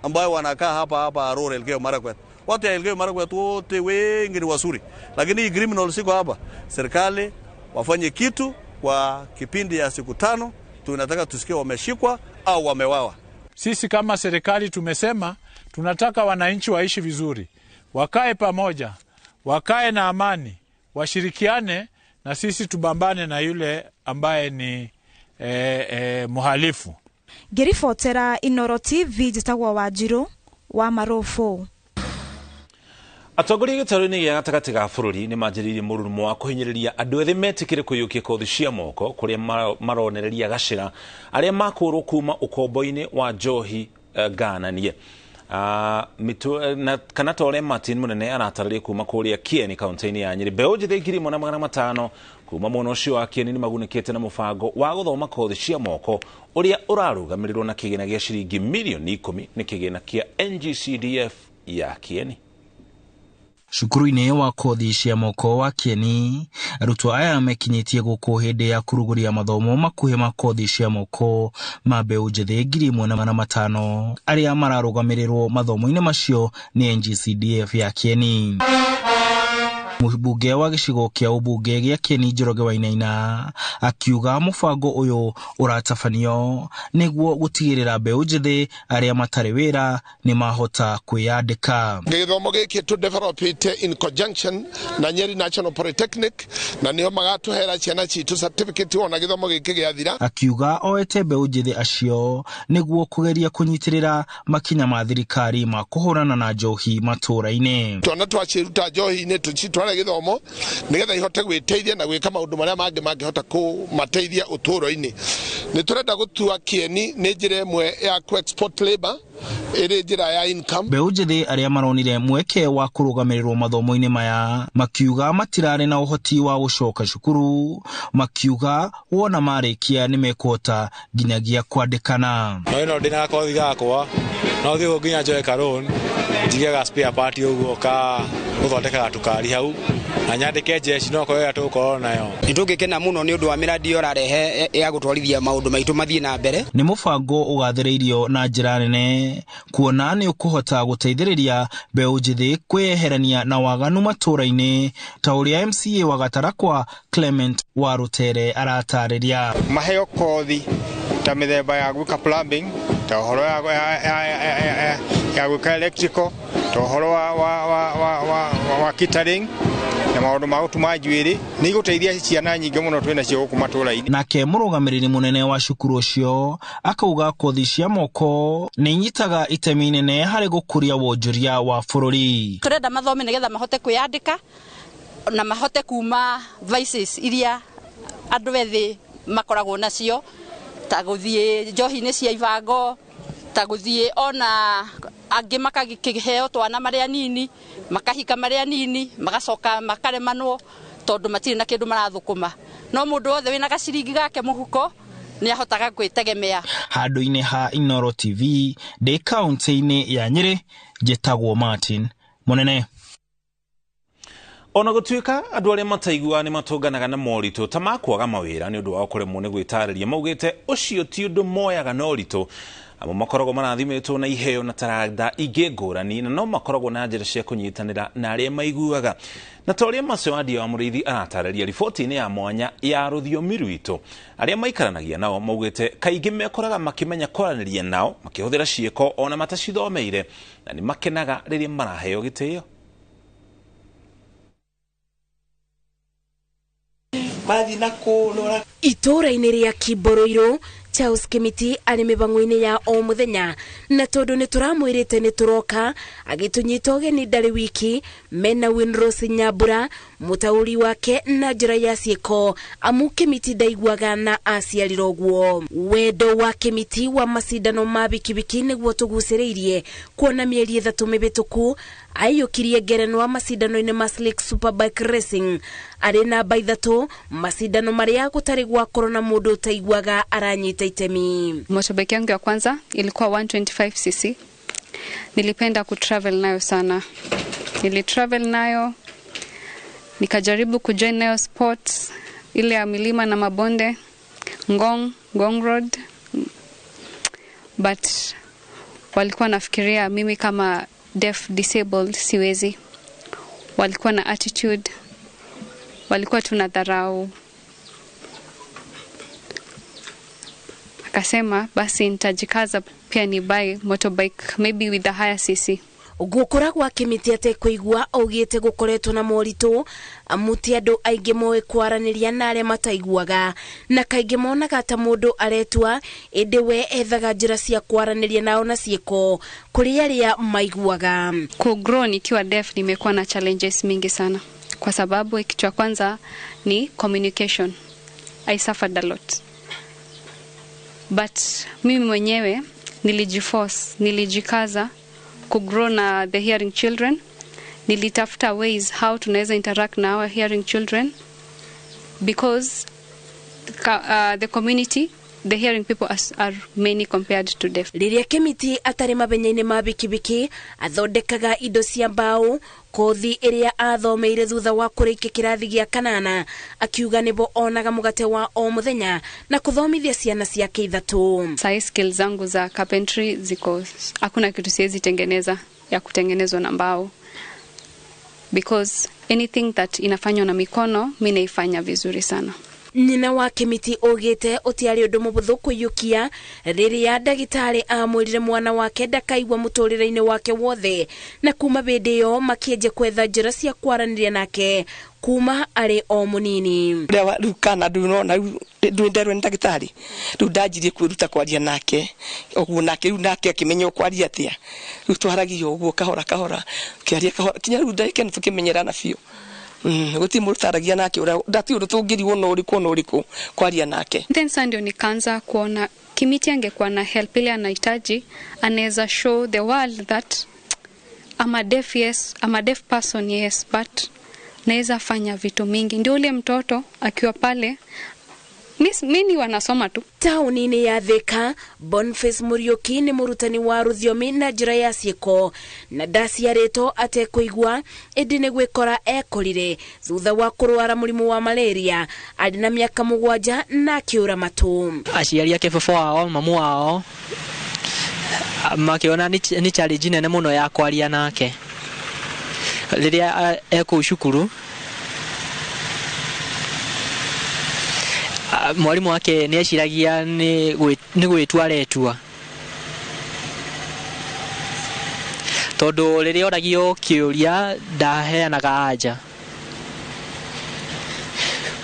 ambayo wanakaa hapa Arror Elgeyo Marakwet. Watu ya Elgeyo Marakwet wote wengi ni wazuri, lakini hii criminal siko hapa. Serikali wafanye kitu kwa kipindi ya siku 5, tunataka tusikie wameshikwa au wamewawa. Sisi kama serikali tumesema tunataka wananchi waishi vizuri, wakae pamoja, wakae na amani, washirikiane na sisi tubambane na yule ambaye ni mhalifu. Ngĩribotera Inooro TV njĩtagwo Wanjirũ wa Marufu. Atongoria gĩtarũ-inĩ gĩa gatagatĩ ga bũrũri nĩ manjĩrĩirie mũrurumo wa kũhinyĩrĩria andũ ethĩ metĩkĩre kũiyũkia kothi cia moko kũrĩa maronereria gacĩra arĩa makũrwo kuma ũkombo-inĩ wa njohi ngananie. Kana ta ũrĩa Martin Mũnene aratarĩria kuma kũrĩa Kieni kaunti-inĩ ya Nyĩrĩ, mbeũ njĩthĩ 1,500 kuma mwena ũcio wa Kieni nĩ magunĩkĩte na mũbango wa gũthoma kothi cia moko ũrĩa ũrarũgamĩrĩrwo na kĩgĩna gĩa ciringi mirioni 10 nĩ kĩgĩna kĩa NGCDF ya Kieni. Cukuru-inĩ wa kothi cia moko wa Kieni, arutwo aya mekinyĩtie gũkũ hĩndĩ ya kũrugũria mathomo makuhĩ ma kothi cia moko ma mbeũ njĩthĩ 1,500 arĩa mararũgamĩrĩrwo mathomo-inĩ macio nĩ NGCDF ya Kieni. Mũmbunge wa gĩcigo kĩa ũmbunge gĩa Kieni Njoroge Wainaina akiuga mũbango ũyũ ũratabanio nĩguo gũtigĩrĩra mbeũ njĩthĩ arĩa matarĩ wĩra nĩ mahota kwĩyandĩka. Gĩthomo gĩkĩ tũ developite in conjunction na Nyeri National Polytechnic na nĩo magatũhera ciana citũ certificate ona gĩthomo gĩkĩ gĩathira. Akiuga oete mbeũ njĩthĩ acio nĩguo kũgeria kũnyitĩrĩra makinya ma thirikari ma kũhũrana na njohi matũũra-inĩ. Twana twaciruta njohi-inĩ tũcitware gĩthomo nĩgetha ihote gwĩteithia na gwĩka maũndũ marĩa mangĩ mangĩhota kũmateithia ũtũũro-inĩ. Nĩ tũrenda gũtua Kieni nĩ njĩra ĩmwe ya ku export labor ĩrĩ njĩra ya income. Mbeũ njĩthĩ arĩa maronire mweke wa kũrũgamĩrĩrwo mathomo-inĩ maya makiuga matirarĩ na ũhoti wa gũcoka cukuru, makiuga wona marĩkia nĩ mekũhota nginyagia kwandĩkana. No ĩno ndĩna gakothi gakwa no thiĩ ũguo nginya njoe ka loan njige ga spare part ũguo ka gũthondeka gatukari hau na nyandĩke jeshi no korwo ĩrĩa tũgũkorwo nayo. Nĩ tũngĩkena mũno nĩ ũndũ wa mĩradi ĩyo ũrarehe ya gũtwarithia maũndũ maitũ mathiĩ na mbere. Nĩ mũbango ũgathĩrĩirio na njĩra nene kuona nĩ ũkũhota gũteithĩrĩria mbeũ njĩthĩ kwĩyeherania na waganu matũũra-inĩ ta ũrĩa MCA wa Gatarakwa Clement Warutere aratarĩria. Maheo kothi ta mĩthemba ya gwĩka plumbing, ta ũhoro ya gwĩka electrical, ta ũhoro wa catering na maũndũ ma gũtuma njuĩrĩ nĩ igũteithia ciana nyingĩ mũno twĩ nacio gũkũ matũũra-inĩ. Nake mũrũgamĩrĩri mũnene wa cukuru ũcio akauga kothi cia moko nĩ inyitaga itemi inene harĩ gũkũria wonjoria wa bũrũri. Tũrenda mathome nĩgetha mahote kwĩyandĩka na mahote kuma vices iria andũ ethĩ makoragwo nacio ta gũthiĩ njohi-inĩ cia ibango, ta gũthiĩ ona angĩ makakĩheo twana marĩ anini, makahika marĩ anini, magacoka makaremanwo tondũ matirĩ na kĩndũ marathũkũma. No mũndũ wothe wĩna gaciringi gake mũhuko nĩ ahotaga gwĩtegemea. Handũ-inĩ ha Inooro TV ndĩ kaunti-inĩ ya Nyĩrĩ, njĩtagwo Martin Mũnene. Ona gũtuĩka andũ arĩa mataiguaga nĩ matũnganaga na moritũ ta ma kwaga mawĩra nĩ ũndũ wa kũremwo nĩ gwĩtarĩria, maugĩte ũcio ti ũndũ moyaga na ũritũ. Amwe makoragwo marathimĩtwo na iheo na taranda ingĩ ngũrani na no makoragwo na njĩra cia kũnyitanĩra na arĩa maiguaga. Na ta ũrĩa Macewandia wa Mũrĩithi aratarĩria riboti-inĩ ya mwanya ya rũthiomi rwitũ, arĩa maikaranagia nao maugĩte kaingĩ mekoraga makĩmenya kwaranĩria nao makĩhũthĩra ciĩko ona matacithomeire na nĩ makenaga rĩrĩa maraheo gĩtĩo. Itũũra-inĩ rĩa Kimboroirũ, Charles Kimiti arĩ mĩbango-inĩ ya o mũthenya na tondũ nĩ tũramwĩrĩte nĩ tũroka agĩtũnyita ũgeni ndarĩ wiki mena Winrose Nyambura mũtaũri wake na njĩra ya ciĩko amu Kimiti ndaiguaga na aciarirwo ũguo. Wendo wa Kimiti wa macindano ma bikibiki nĩguo tũgucĩrĩirie kuona mĩeri 3 mĩhĩtũku aiyũkirie ngerenwa macindano-inĩ ma Slick Superbike Racing arĩ namba 3 macindano marĩa gũtarĩ gwakorwo na mũndũ ũtaiguaga aranyita itemi. Motorbike yangu ya kwanza ilikuwa 125cc. Nilipenda kutravel nayo sana. Nilitravel nayo, nikajaribu kujoin nayo sports ile ya milima na mabonde, Ngong Road. But walikuwa nafikiria mimi kama deaf disabled siwezi. Walikuwa na attitude, walikuwa tunadharau. Akasema basi nitajikaza pia ni buy motorbike maybe with a higher cc. Gukura gwa Kimiti atekũigua augĩte gũkoretwo na moritũ amu ti andũ aingĩ moĩ kwaranĩria na arĩa mataiguaga na kaingĩ monaga ta mũndũ aretua ĩndĩ we ethaga njĩra cia kwaranĩria nao na ciĩko kũrĩ arĩa maiguaga. Kugrow nikiwa deaf nimekuwa na challenges mingi sana kwa sababu kitu cha kwanza ni communication. I suffered a lot. But mimi mwenyewe nilijiforce, nilijikaza kugrow na the hearing children. Nilitafuta ways how tunaweza interact na our hearing children because the community, the hearing people are many compared to deaf. Rĩrĩa Kimiti atarĩ mabenya-inĩ ma bikibiki athondekaga indo cia mbaũ kothi ĩrĩa athomeire thutha wa kũrĩkia kĩrathi gĩa kanana akiuga nĩbo onaga mũgate wa o mũthenya na kũthomithia ciana ciake 3. Sai skills zangu za carpentry ziko, hakuna kitu siwezi tengeneza ya kutengenezwa na mbao. Because anything that inafanywa na mikono mi naifanya vizuri sana. Nyina wa Kimiti augĩte ũtiarĩ ũndũ mũhũthũ kũiyũkia rĩrĩa ndagĩtarĩ amwĩrire mwana wake ndakaigua mũtũrĩre-inĩ wake wothe, na kuma hĩndĩ ĩyo makĩanjia kwetha njĩra cia kwaranĩria nake kuma arĩ o mũnini. Rĩu kana ndũnona rĩu nderwo nĩ ndagĩtarĩ, rĩu ndanjirie kwĩruta kwaria nake ũguo, nake rĩu nake akĩmenya ũkwaria atĩa, rĩu twaragia ũguo kahora kahora, kĩaria kahora kinya rĩu ndagĩka ĩno tũkĩmenyerana biũ. Gũtirĩ mũndũ taragia nake ũrĩa ndati ũndũ tũngĩrigwo na ũrĩkũ na ũrĩkũ kwaria nake. Then sasa ndio nikaanza kuona Kimiti angekuwa na help ile anahitaji, anaweza show the world that I'm a deaf, yes, I'm a deaf person, yes, but naweza fanya vitu mingi. Ndio ule mtoto akiwa pale mimi wanasoma tu. Tauni-inĩ ya Thika, Boniface Muriuki nĩ mũrutani wa rũthiomi na njĩra ya ciĩko, na ndaciarĩtwo atekũigua ĩndĩ nĩ gwĩkora ekorire thutha wa kũrwara mũrimũ wa malaria arĩ na mĩaka 7 na akĩũra matũ. Aciari ake baba wao mamu wao makĩona nĩ challenge nene mũno ya kwaria nake rĩrĩa ekũu cukuru. Mwalimu wake nĩ eciragia nĩ gwĩtua aretua, tondũ rĩrĩa oragio kĩũria ndaheanaga anja.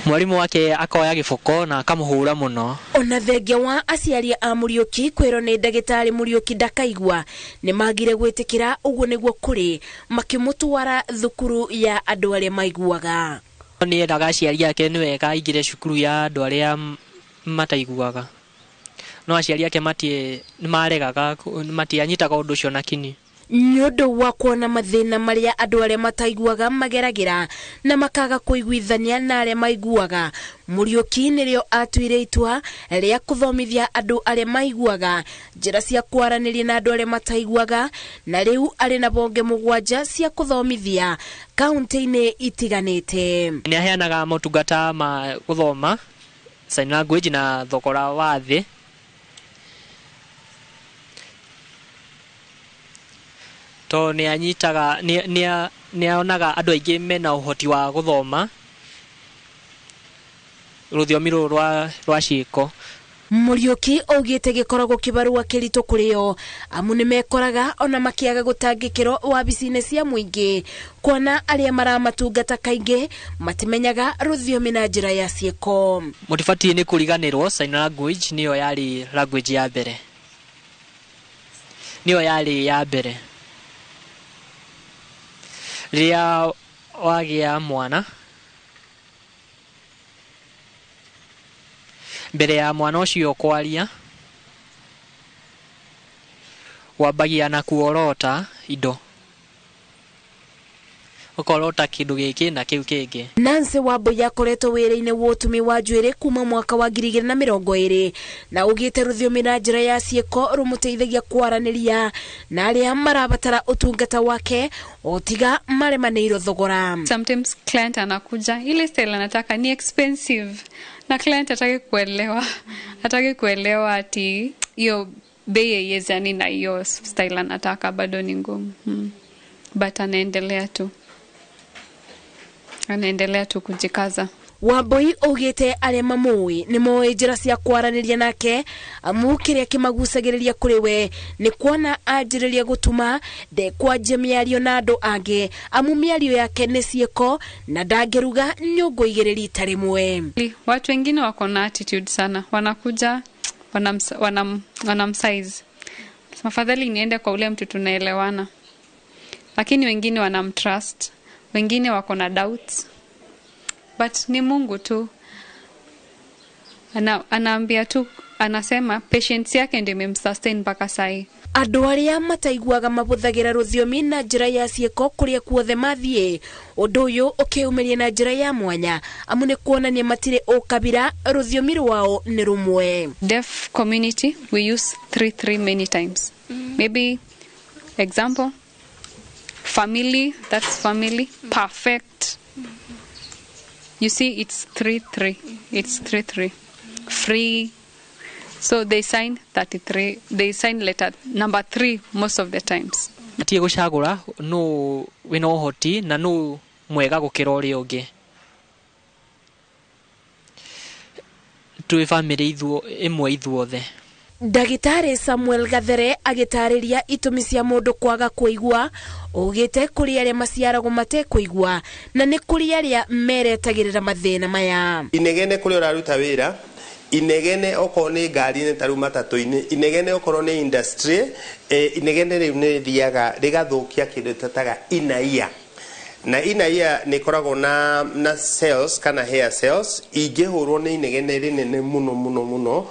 Mwalimu wake akoya gĩboko na akamũhũra mũno. Ona thengia wa aciari a Muriuki kwĩrwo nĩ ndagĩtarĩ Muriuki ndakaigua, nĩ magire gwĩtĩkĩra ũguo nĩguo kũrĩ, makĩmũtwara thukuru ya andũ arĩa maiguaga. Nĩ endaga aciari ake nĩ wega aingĩre cukuru ya andũ arĩa mataiguaga, no aciari ake nĩmaregaga, matianyitaga ũndũ ũcio na kinyi. Nĩ ũndũ wa kuona mathĩna marĩa andũ arĩa mataiguaga mageragĩra na makaga kũiguithania na arĩa maiguaga, Muriuki nĩrĩo atuire itua rĩa kũthomithia andũ arĩa maiguaga njĩra cia kwaranĩria na andũ arĩa mataiguaga, na rĩu arĩ na bonge 7 cia kũthomithia kaunti-inĩ itiganĩte. Nĩ aheanaga motungata ma gũthoma sign language na thogora wa thĩ. To nĩ anyitaga nĩ onaga andũ aingĩ mena ũhoti wa gũthoma rũthiomi rũrũ rwa ciĩko. Muriuki augĩte gĩkoragwo kĩbarũa kĩritũ kũrĩ o, amu nĩmekoraga ona makĩaga gũtangĩkĩrwo wabici-inĩ cia mũingĩ, kuona arĩa maramatungata kaingĩ matimenyaga rũthiomi na njĩra ya ciĩko. Mũtibatiĩ nĩ kũriganĩrwo sign language nĩyo yarĩ language ya mbere, nĩyo yarĩ ya mbere. Rĩrĩa wagĩa mwana, mbere ya mwana ũcio kwaria wambagia na kuorota indo, ũkorota kĩndũ gĩkĩ na kĩu kĩngĩ. Nancy Wambui akoretwo wĩra-inĩ wa ũtumi wa njuĩrĩ kuma mwaka wa 2020 na augĩte rũthiomi na njĩra ya ciĩko rũmũteithagia kwaranĩria na arĩa marabatara ũtungata wake o tiga maremanĩirwo thogora. Sometimes client anakuja ile style anataka ni expensive, na client hataki kuelewa, hataki kuelewa ati hiyo bei haiwezani na hiyo style anataka, bado ni ngumu. But anaendelea tu, anaendelea tu kujikaza. Wambui augĩte arĩa mamũĩ nĩ moĩ njĩra cia kwaranĩria nake, amu kĩrĩa kĩmagucagĩrĩria kũrĩ we nĩ kuona anjĩrĩria gũtuma ndekwanjia mĩario na andũ angĩ, amu mĩario yake nĩ ciĩko na ndangĩruga nyũngũ 2 rita rĩmwe. Watu wengine wako na attitude sana, wanakuja wanamsize, afadhali niende kwa ule mtu tunaelewana, lakini wengine wanamtrust, wengine wako na doubts. But ni Mungu tu anaambia tu, anasema patience yake ndio imemsustain mpaka sai. Andũ arĩa mataiguaga mabũthagĩra rũthiomi na njĩra ya ciĩko kũrĩa kuothe mathiĩ, ũndũ ũyũ ũkĩyumĩria na njĩra ya mwanya, amu nĩ kuonania matirĩ ũkabira, rũthiomi rwao nĩ rũmwe. Deaf community we use 3-3 many times. Maybe example family, that's family, perfect. You see, it's 3-3. It's 3-3. Free. So they sign 33. They sign letter number 3 most of the times. Atie gucagura no wina uhoti na no mwega gukira uria ungi. Twi family ithuo imwe ithuothe. Ndagĩtarĩ Samuel Gathere agĩtarĩria itũmi cia mũndũ kwaga kũigua ugĩte kũrĩ arĩa maciaragwo matekũigua na nĩ kũrĩ arĩa meretagĩrĩra mathĩna maya. Inegene kũrĩa ũraruta wĩra, inegene okorwo nĩ ngari-inĩ ta rĩu matatũ-inĩ, inegene okorwo nĩ industry, inegene rĩu nĩ rĩthiaga rĩgathũkia kĩndũ tũtaga inner ear. Na inner ear nĩ ĩkoragwo na cells kana hair cells ingĩhũrwo nĩ inegene rĩnene mũno mũno mũno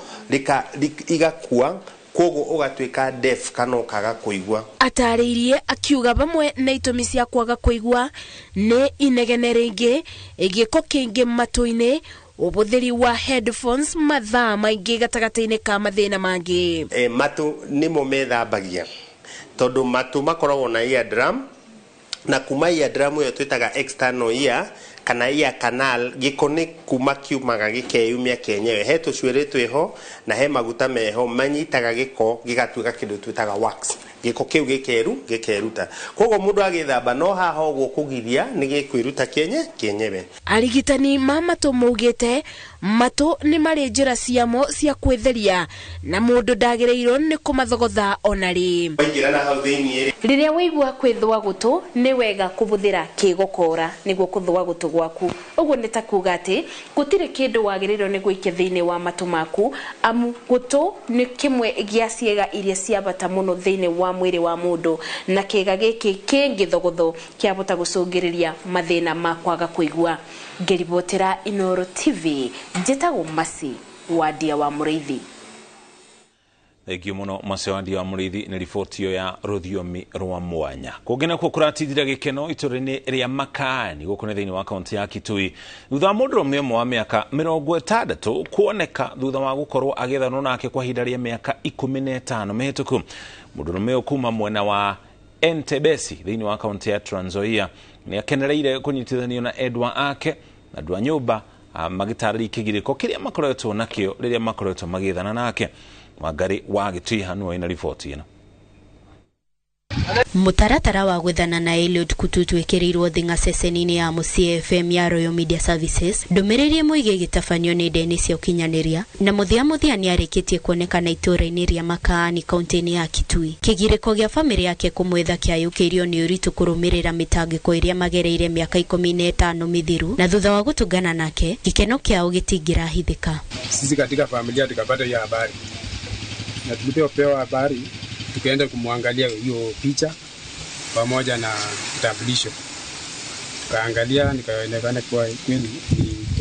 igakua, koguo ũgatuĩka deaf kana ũkaga kũigua. Atarĩirie akiuga bamwe na itũmi cia kwaga kũigua nĩ inegene rĩingĩ, gĩko kĩingĩ matũ-inĩ, ũhũthĩri wa headphones mathaa maingĩ gatagatĩ-inĩ ka mathĩna mangĩ. Matũ nĩmo methambagia tondũ matũ makoragwo na eardrum, na kuma eardrum ĩyo twĩtaga external ear kana ear canal, gĩko nĩ kuma kiumaga gĩkeyumia kĩenyewe. He tũcuĩrĩ twĩho na he maguta meho manyitaga gĩko gĩgatuĩka kĩndũ twĩtaga wax. Gĩko kĩu gĩkeruta. Koguo mũndũ agĩthamba no haha ũguo kũgiria nĩ gĩkwĩruta kĩenyewe. Arigitani ma matũ maugĩte matũ nĩ marĩ njĩra ciamo cia kwĩtheria na mũndũ ndagĩrĩirwo nĩ kũmathogotha ona rĩ. Waingĩra na hau thĩiniĩ rĩ. Rĩrĩa waigua kwĩthũa gũtũ nĩ wega kũhũthĩra kĩgokora nĩguo kũthũa gũtũ gwaku. Ũguo nĩ ta kuga atĩ gũtirĩ kĩndũ wagĩrĩirwo nĩ gũikia thĩinĩ wa matũ maku, amu gũtũ nĩ kĩmwe gĩa ciĩga iria cia bata mũno thĩinĩ wa mwĩrĩ wa mũndũ, na kĩĩga gĩkĩ kĩngĩthogotho kĩahota gũcũngĩrĩria mathĩna ma kwaga kũigua. Ngĩribotera Inoro TV, njĩtagwo Masi Wandia wa Mũrĩithi. Thengiũ mũno Masi Wandia wa Mũrĩithi nĩ riboti ĩyo ya rũthiomi rwa mwanya. Kũngĩ nakuo kũratindĩra gĩkeno itũũra-inĩ rĩa Makaani gũkũ nĩ thĩinĩ wa kaunti ya Kitui thutha wa mũndũrũme ũmwe wa mĩaka 60 kuoneka thutha wa gũkorwo agĩethanwo nake kwa ihinda rĩa mĩaka 15 mĩhĩtũku. Mũndũrũme ũyũ kuma mwena wa Entebesi thĩinĩ wa kaunti ya Trans Nzoia nĩ akenereire kũnyitithanio na endwa ake na andũ a nyũmba magĩtarĩria kĩgirĩko kĩrĩa makoretwo nakĩo rĩrĩa makoretwo magĩethana nake. Wangari wa Gĩtui nĩwe wĩna riboti ĩno. Mũtaratara wa gwethana na Eliud Kututu ĩkĩrĩirwo thing'a ceceni-inĩ ya Mũciĩ FM ya Royal Media Services, ndũmĩrĩri ĩmwe ĩgĩtabanio nĩ ndeni cia ũkinyanĩria na mũthia mũthia nĩ arĩkĩtie kuonekana itũũra-inĩ rĩa Makaani kaunti-inĩ ya Kitui. Kĩgirĩko gĩa bamĩrĩ yake kũmwetha kĩayũkĩirio nĩ ũritũ kũrũmĩrĩra mĩtangĩko ĩrĩa magereire mĩaka 15 mĩthiru, na thutha wa gũtũngana nake gĩkeno kĩao gĩtingĩrahithĩka. Sisi katika familia tukapata hiyo habari, na tulipopewa habari tukaenda kumwangalia hiyo picha pamoja na kitambulisho, tukaangalia nikaonekana kwa kweli ni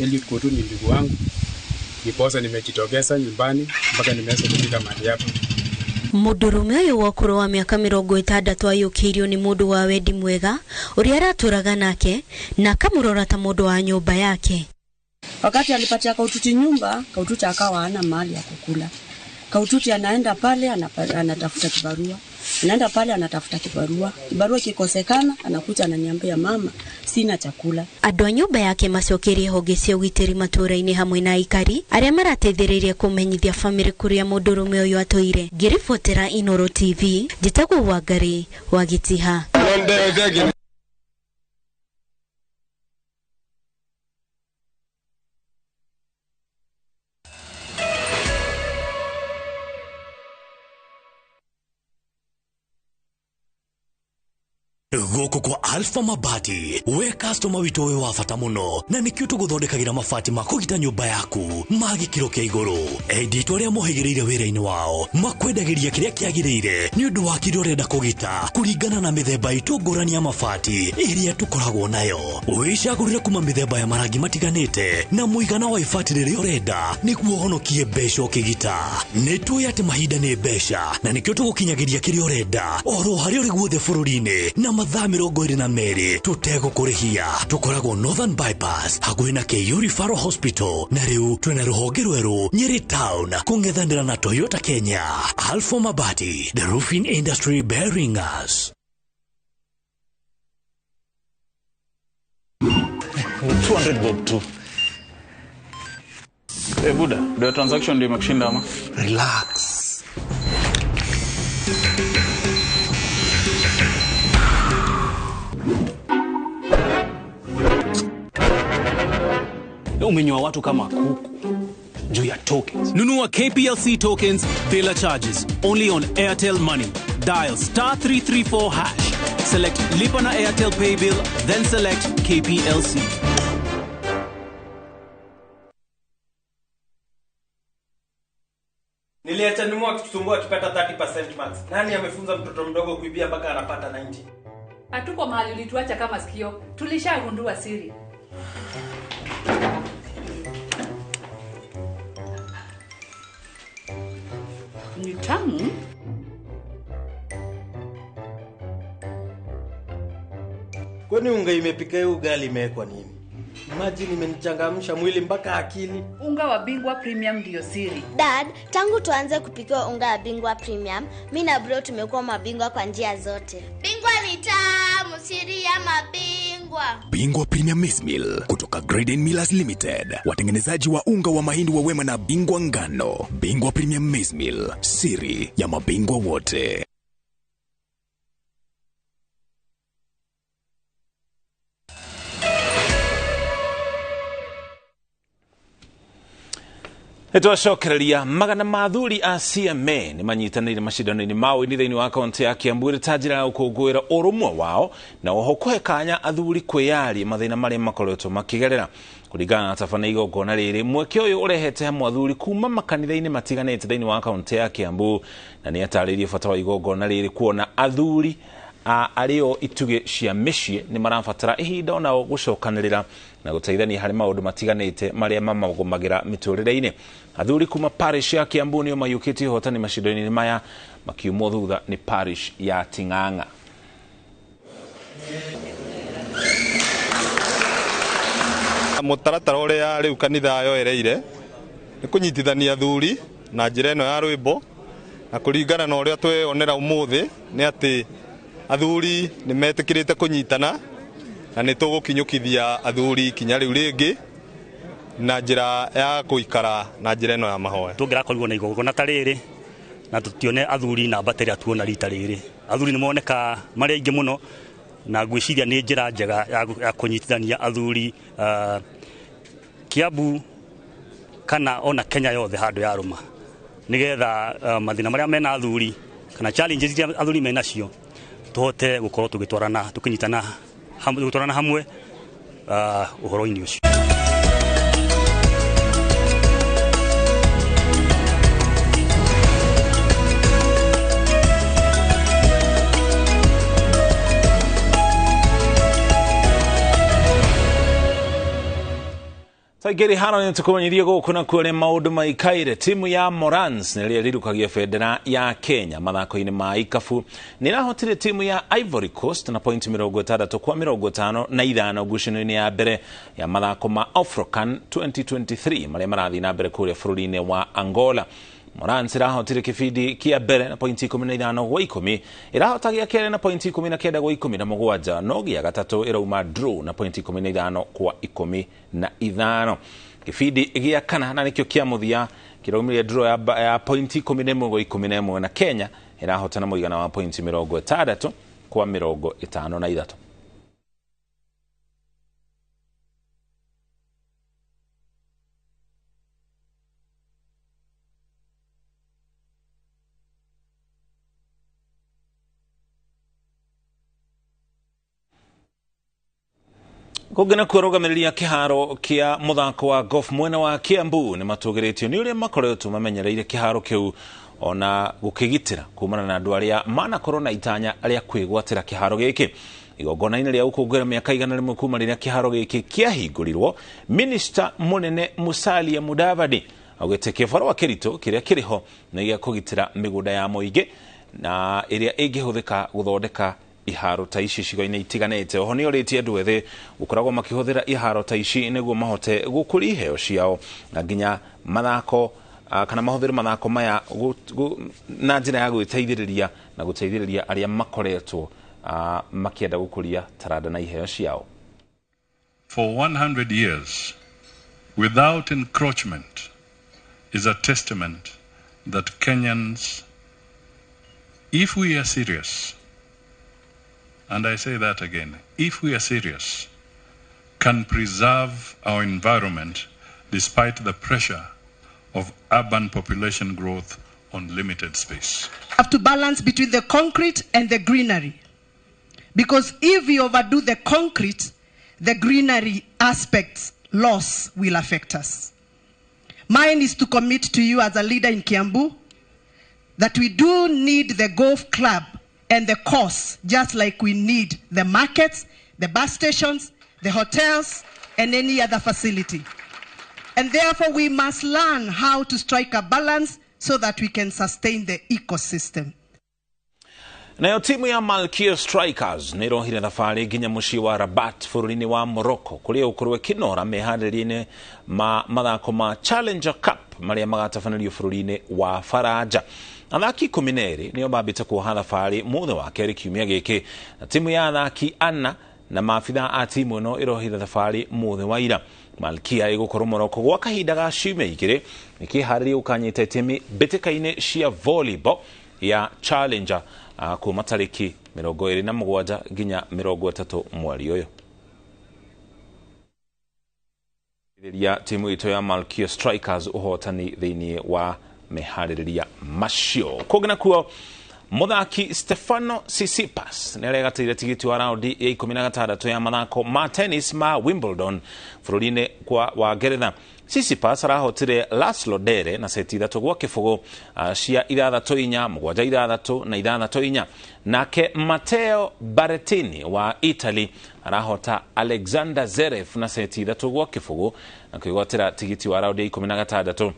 Eliud Kutu, ni ndugu wangu. Ndiposa nimejitokeza nyumbani mpaka nimeweza kufika mahali hapa. Mũndũrũme ũyũ wa ũkũrũ wa mĩaka 60 ayũkĩirio nĩ mũndũ wa wendi mwega ũrĩa aratũraga nake na akamũrora ta mũndũ wa nyũmba yake. Wakati alipatia Kaututi nyumba, Kaututi akawa hana mahali ya kukula. Kaututi anaenda pale anatafuta kibarua, anaenda pale anatafuta kibarua, kibarua kikosekana anakuja ananiambia mama sina chakula. Andũ a nyũmba yake macokerie honge cia ũgitĩri matũũra-inĩ hamwe na aikari arĩa marateithĩrĩria kũmenyithia bamĩrĩ kũrĩa mũndũrũme ũyũ atũire. Ngĩribotera Inoro TV, njĩtagwo Wangari wa Gĩtiha. Gũkũ kwa Alpha Mabati, we customer witũ wĩ wa bata mũno, na nĩkĩo tũgũthondekagĩra mabati ma kũgita nyũmba yaku ma gĩkĩro kĩa igũrũ. Endia arĩa mohĩgĩrĩire wĩra-inĩ wao makwendagĩria kĩrĩa kĩagĩrĩire nĩ ũndũ wa kĩrĩa ũrenda kũgita kũringana na mĩthemba itũ ngũrani ya mabati ĩrĩa tũkoragwo nayo. Wĩcagũrĩre kuma mĩthemba ya marangi matiganĩte na mũigana wa ibati rĩrĩa ũrenda nĩguo ũhonokie mbeca ũkĩgita. Nĩ tũĩ atĩ mahinda nĩ mbeca na nĩkĩo tũgũkinyagĩria kĩrĩa ũrenda oro harĩa ũrĩ guothe bũrũri-inĩ na mathaa 22 tũtegũkũrĩhia. Tũkoragwo Northern Bypass hakuhĩ na KU Referral Hospital, na rĩu twĩna rũhonge rwerũ Nyeri Town kũng'ethanĩra na Toyota Kenya. Alpha Mabati, the roofing industry bearing us. 200 bob tu. Hey Buda, ndio transaction ndio imekushinda ama? Relax. Umenyoa watu kama kuku juu ya tokens. Nunua KPLC tokens bila charges only on Airtel Money. Dial *334#. Select Lipa na Airtel Pay Bill, then select KPLC. Niliacha nimu akitusumbua akipata 30% max. Nani amefunza mtoto mdogo kuibia mpaka anapata 90? Hatuko mahali ulituacha kama sikio. Tulishagundua siri. Ni tamu. Kwani unga imepika hiyo ugali imewekwa nini? Imagine imenichangamsha mwili mpaka akili. Unga wa Bingwa Premium ndio siri. Dad, tangu tuanze kupika unga wa Bingwa Premium, mimi na bro tumekuwa mabingwa kwa njia zote. Bingwa ni tamu, siri ya mabingwa. Bingwa Premium Maize Meal kutoka Graden Millers Limited, watengenezaji wa unga wa mahindi wa Wema na Bingwa Ngano. Bingwa Premium Maize Meal, siri ya mabingwa wote. Nitwacokereria magana ma athuri a CMA nĩ manyitanĩire macindano-inĩ ma ũini thĩinĩ wa kaunti ya Kiambu ta njĩra ya gũkũngũĩra ũrũmwe wao na oho kũhe kanya athuri kwĩyaria mathĩna marĩa makoretwo makĩgerera. Kũringana na tabana igongona rĩrĩ, mweke ũyũ ũrehete hamwe athuri kuma makanitha-inĩ matiganĩte thĩinĩ wa kaunti ya Kiambu, na nĩ atarĩirie bata wa igongona rĩrĩ kuona athuri arĩo itugĩ cia mĩciĩ nĩ marabatara ihinda onao gũcokanĩrĩra na gũteithania harĩ maũndũ matiganĩte marĩa mamagũmagĩra mĩtũrĩre-inĩ. Athuri kuma parish ya Kiambu nĩo mayũkĩtie ũhotani macindano-inĩ maya, makiumwo thutha nĩ parish ya Ting'ang'a. Mũtaratara ũrĩa rĩu kanitha yoereire nĩ kũnyitithania athuri na njĩra ĩno ya rwĩmbo, na kũringana na ũrĩa tweyonera ũmũthĩ nĩ atĩ athuri nĩ metĩkĩrĩte kũnyitana na nĩ tũgũkinyũkithia athuri kinya rĩu rĩngĩ na njĩra ya gũikara na njĩra ĩno ya mahoya. Tũngĩrakorirwo na igongona ta rĩrĩ na tũtione athuri namba ta ĩrĩa tuona rita rĩrĩ. Athuri nĩ moneka marĩ aingĩ mũno, na ngwĩciria nĩ njĩra njega ya kũnyitithania athuri Kiambu kana ona Kenya yothe handũ yarũma, nĩgetha mathĩna marĩa mena athuri kana challenges iria athuri menacio tũhote gũkorwo tũgĩtwarana tũkĩnyitana tũgĩtwarana hamwe ũhoro-inĩ ũcio. Taigeri hano nĩ tũkũmenyithia gũkũ na kuo ũrĩa maũndũ maikaire. Timu ya Morans nĩ ĩrĩa ĩrirũkagia bendera ya Kenya mathako-inĩ ma ikabu nĩ ĩrahotire timu ya Ivory Coast na pointi 60 kwa 55 ngucanio-inĩ ya mbere ya mathako ma Afrocan 2023 marĩa marathiĩ na mbere kũrĩa bũrũri-inĩ wa Angola. Morans ĩrahotire kĩbindi kĩa mbere na pointi 15 gwa 10, ĩrahota gĩa kerĩ na pointi 19 gwa 17, no gĩa gatatũ ĩrauma draw na pointi 15 kwa 15. Kĩbindi gĩa kana na nĩkĩo kĩa mũthia kĩraumire draw ya pointi 11 gwa 11, na Kenya ĩrahota na mũigana wa pointi 60 kwa 53. Kũngĩ na kũrũgamĩrĩria kĩharo kĩa mũthako wa golf mwena wa Kiambu nĩ matũgĩrĩtio nĩ ũrĩa makoretwo mamenyereire kĩharo kĩu ona gũkĩgitĩra kumana na andũ arĩa manakorwo na itanya rĩa kwĩgwatĩra kĩharo gĩkĩ. Igongona-inĩ rĩa gũkũngũĩra mĩaka 100 kuma rĩrĩa kĩharo gĩkĩ kĩahingũrirwo, Minista mũnene Musalia Mudavadi augĩte kĩbarũa kĩritũ kĩrĩa kĩrĩ ho nĩ gĩa kũgitĩra mĩgũnda ya mũingĩ na ĩrĩa ĩngĩhũthĩka gũthondeka iharo ta ici icigo-inĩ itiganĩte. Oho nĩ orĩtie andũ ethĩ gũkoragwo makĩhũthĩra iharo ta ici nĩguo mahote gũkũria iheo ciao na nginya mathako kana mahũthĩre mathako maya na njĩra ya gwĩteithĩrĩria na gũteithĩrĩria arĩa makoretwo makĩenda gũkũria taranda na iheo ciao. For 100 years without encroachment is a testament that Kenyans, if we are serious, and I say that again, if we are serious, can preserve our environment despite the pressure of urban population growth on limited space. Have to balance between the concrete and the greenery. Because if we overdo the concrete, the greenery aspects loss will affect us. Mine is to commit to you as a leader in Kiambu that we do need the golf club and the course, just like we need the markets, the bus stations, the hotels, and any other facility. And therefore, we must learn how to strike a balance so that we can sustain the ecosystem. Nayo timu ya Malkia Strikers nĩ ĩrohire thabarĩ nginya mũciĩ wa Rabat bũrũri-inĩ wa Morocco kũrĩa ũkũrwe kĩnora meharĩria-inĩ ma mathako ma Challenger Cup marĩa magatabanĩrio bũrũri-inĩ wa Faranja. Athaki 12 nĩo mambĩte kuoha thabarĩ mũthĩ wa kerĩ kiumia gĩkĩ, na timu ya athaki ana na maabithaa a timu ĩno ĩrohire thabarĩ mũthĩ wa ira. Malkia ĩgũkorwo Morocco gwa kahinda ga ciumia igĩrĩ ĩkĩharĩria gũkanyita itemi mbĩtĩka-inĩ cia volleyball ya Challenger kuma tarĩki 27 nginya 30 mweri ũyũ. Ya timu itũ ya Malkia Strikers ũhotani thĩinĩ wa meharĩrĩria macio. Kũngĩ nakuo, mũthaki Stefano Tsitsipas nĩaregatĩire tigiti wa raundi ya 16 ya mathako ma tennis ma Wimbledon bũrũri-inĩ wa Ngeretha. Tsitsipas arahotire Laslo Dere na seti 3-0 cia 6-4, 7-6 na 6-4. Nake Matteo Berrettini wa Italy arahota Alexander Zverev na seti 3-0 na kwĩgwatĩra tigiti wa raundi ya 16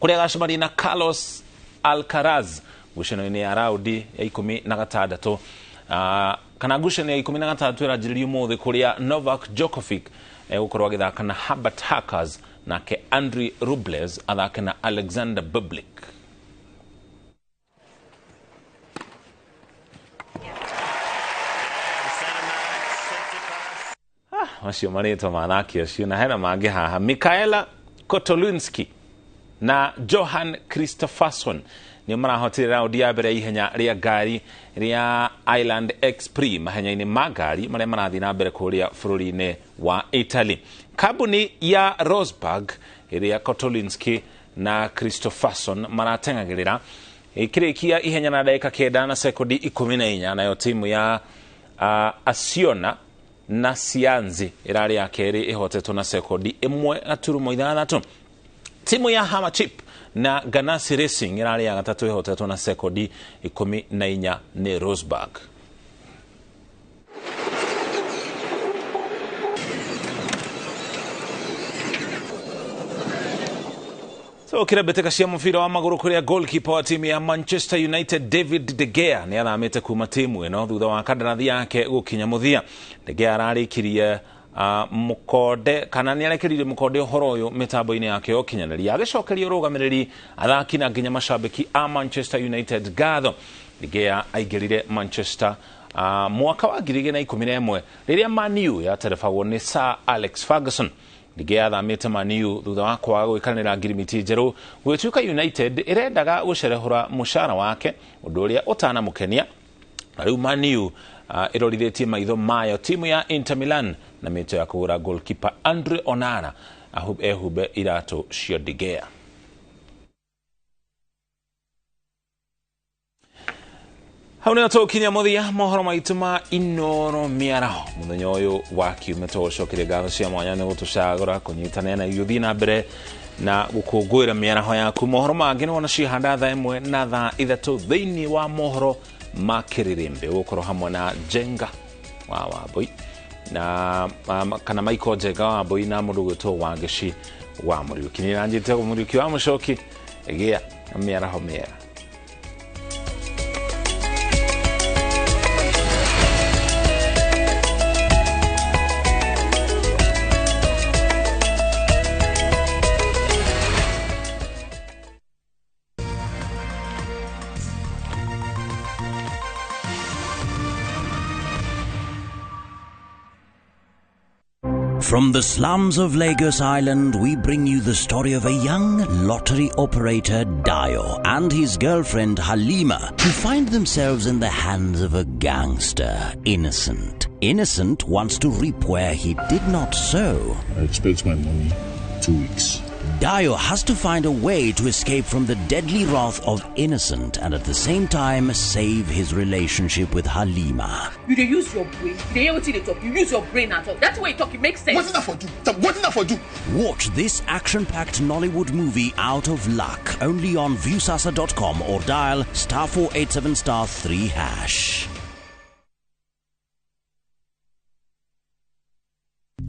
kũrĩa agacemania na Carlos Alcaraz ngucanio-inĩ ya raundi ya 16 kana ngucanio ya 16 ĩranjĩrĩrio ũmũthĩ kũrĩa Novak Djokovic egũkorwo agĩthaka na Herbert Hackers, nake Andriy Rublev athake na Alexander Bublik. Macio marĩtwa ma athaki acio na hena mangĩ haha: Mikaela Kotolunski na Johan Kristoffersson nĩo marahotire raundi ya mbere ya ihenya rĩa ngari rĩa Island X-Prix mahenya-inĩ ma ngari marĩa marathiĩ na mbere kũrĩa bũrũri-inĩ wa Italy. Kambuni ya Rosberg ĩrĩa Kotolinski na Kristoffersson marateng'agĩrĩra ĩkĩrĩkia ihenya na ndagĩka 9 na sekondi 14, nayo timu ya Asiona na Sianzi ĩrarĩ ya kerĩ ĩhotetwo na sekondi 1.6. Timu ya Hammerchip na Ganassi Racing ĩrarĩ ya gatatũ ĩhotetwo na sekondi 14 nĩ Rosberg. So kira mbĩtĩka cia mũbira wa magũrũ kũrĩa goalkeeper wa timu ya Manchester United David De Gea nĩ athamĩte kuma timu ĩno thutha wa kandarathi yake gũkinya mũthia. De Gea ararĩkirie mũkonde kana nĩ arekĩrire mũkonde ũhoro ũyũ mĩtambo-inĩ yake ya ũkinyanĩria agĩcokeria ũrũgamĩrĩri athaki na nginya macambĩki a Manchester United ngatho. De Gea aingĩrire Manchester mwaka wa 2011 rĩrĩa Man U yaterebagwo nĩ Sir Alex Ferguson. De Gea athamĩte Man U thutha wa kwaga gwĩkanĩra ngirimiti njerũ gũgĩtuĩka United ĩrendaga gũcerehũra mũcara wake ũndũ ũrĩa ũtanamũkenia, na rĩu Man U ĩrorithĩtie maitho mayo timu ya Inter Milan na mĩto ya kũgũra goalkeeper Andre Onana ehumbe iratũ cia De Gea. Hau nĩho tũgũkinyia mũthia mohoro maitũ ma Inoro mĩaraho mũthenya ũyũ wa kiumia. Tũgũcokeria ngatho cia mwanya nĩ gũtũcagũra kũnyitanĩra na ithuĩ thiĩ na mbere na gũkũngũĩra mĩaraho yaku. Mohoro mangĩ nĩ wona cihanda thaa 1 na thaa 3 thĩinĩ wa mohoro ma kĩrĩrĩmbĩ. Ũgũkorwo hamwe na Jenga wa Wambui na kana Michael Jenga wa Wambui na mũndũ ũgwĩtwo Wangeci wa Mũriũki. Nĩ ranjĩte Mũriũki wa Mũcoki, gĩa mĩaraho mĩega. From the slums of Lagos Island, we bring you the story of a young lottery operator, Dio, and his girlfriend, Halima, who find themselves in the hands of a gangster, Innocent. Innocent wants to reap where he did not sow. I expect my money 2 weeks. Dayo has to find a way to escape from the deadly wrath of Innocent and at the same time save his relationship with Halima. You dey use your brain. You dey hear wetin they talk. You use your brain at all. That's way you talk. It makes sense. What's that for do? What's that for do? Watch this action-packed Nollywood movie Out of Luck only on Viusasa.com or dial *487*3#.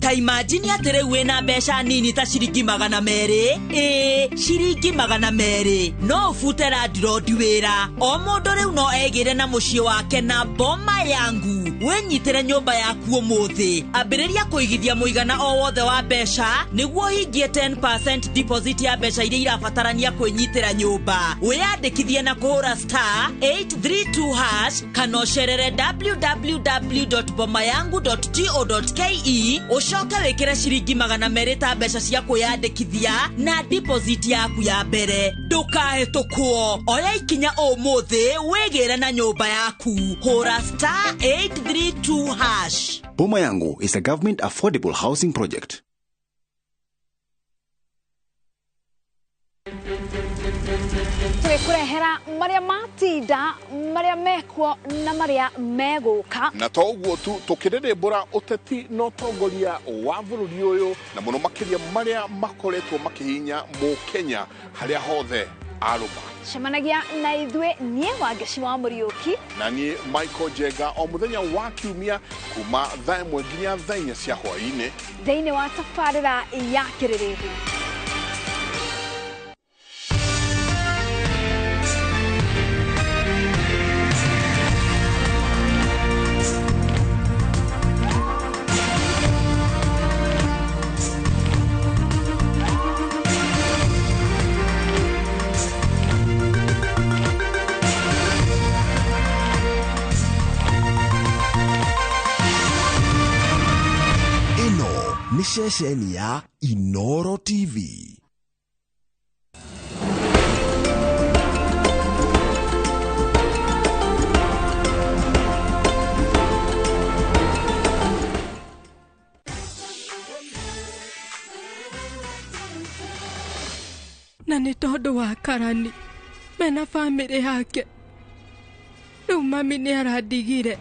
Ta imagine atĩ rĩu wĩna mbeca nini ta ciringi 200, ĩĩ ciringi 200 no ũbute landlord wĩra. O mũndũ rĩu no egĩre na mũciĩ wake na Boma Yangu. Wĩnyitĩre nyũmba yaku ũmũthĩ, ambĩrĩria kũigithia mũigana o wothe wa mbeca nĩguo ũhingie 10% deposit ya mbeca iria irabatarania kwĩnyitĩra nyũmba. Wĩyandĩkithie na kũhũra *832# kana ũcerere www.bomayangu.go.ke ucoke wikire ciringi 200 ta mbeca cia kwiyandikithia na deposit yaku ya mbere. Ndukahĩtũkwo, oya ikinya ũmũthĩ wĩgĩre na nyũmba yaku. Hũra *832#. Boma Yangu is a government affordable housing project. Tũgĩkũrehera marĩa matinda, marĩa mekuo na marĩa megũka. Na to ũguo tu, tũkĩrĩrĩmbũra ũteti na ũtongoria wa bũrũri ũyũ, na mũno makĩria marĩa makoretwo makĩhinya mũkenya harĩa hothe arũma. Cemanagia na ithuĩ niĩ Wangeci wa Mũriũki na niĩ Michael Jenga o mũthenya wa kiumia kuma thaa 1 nginya thaa 4 cia hwaĩ-inĩ thĩinĩ wa tabarĩra ya Kĩrĩrĩmbĩ. Nĩ ceceni ya Inoro TV. Na nĩ tondũ wa Karani mena bamĩrĩ yake, rĩu mami nĩ arandigire.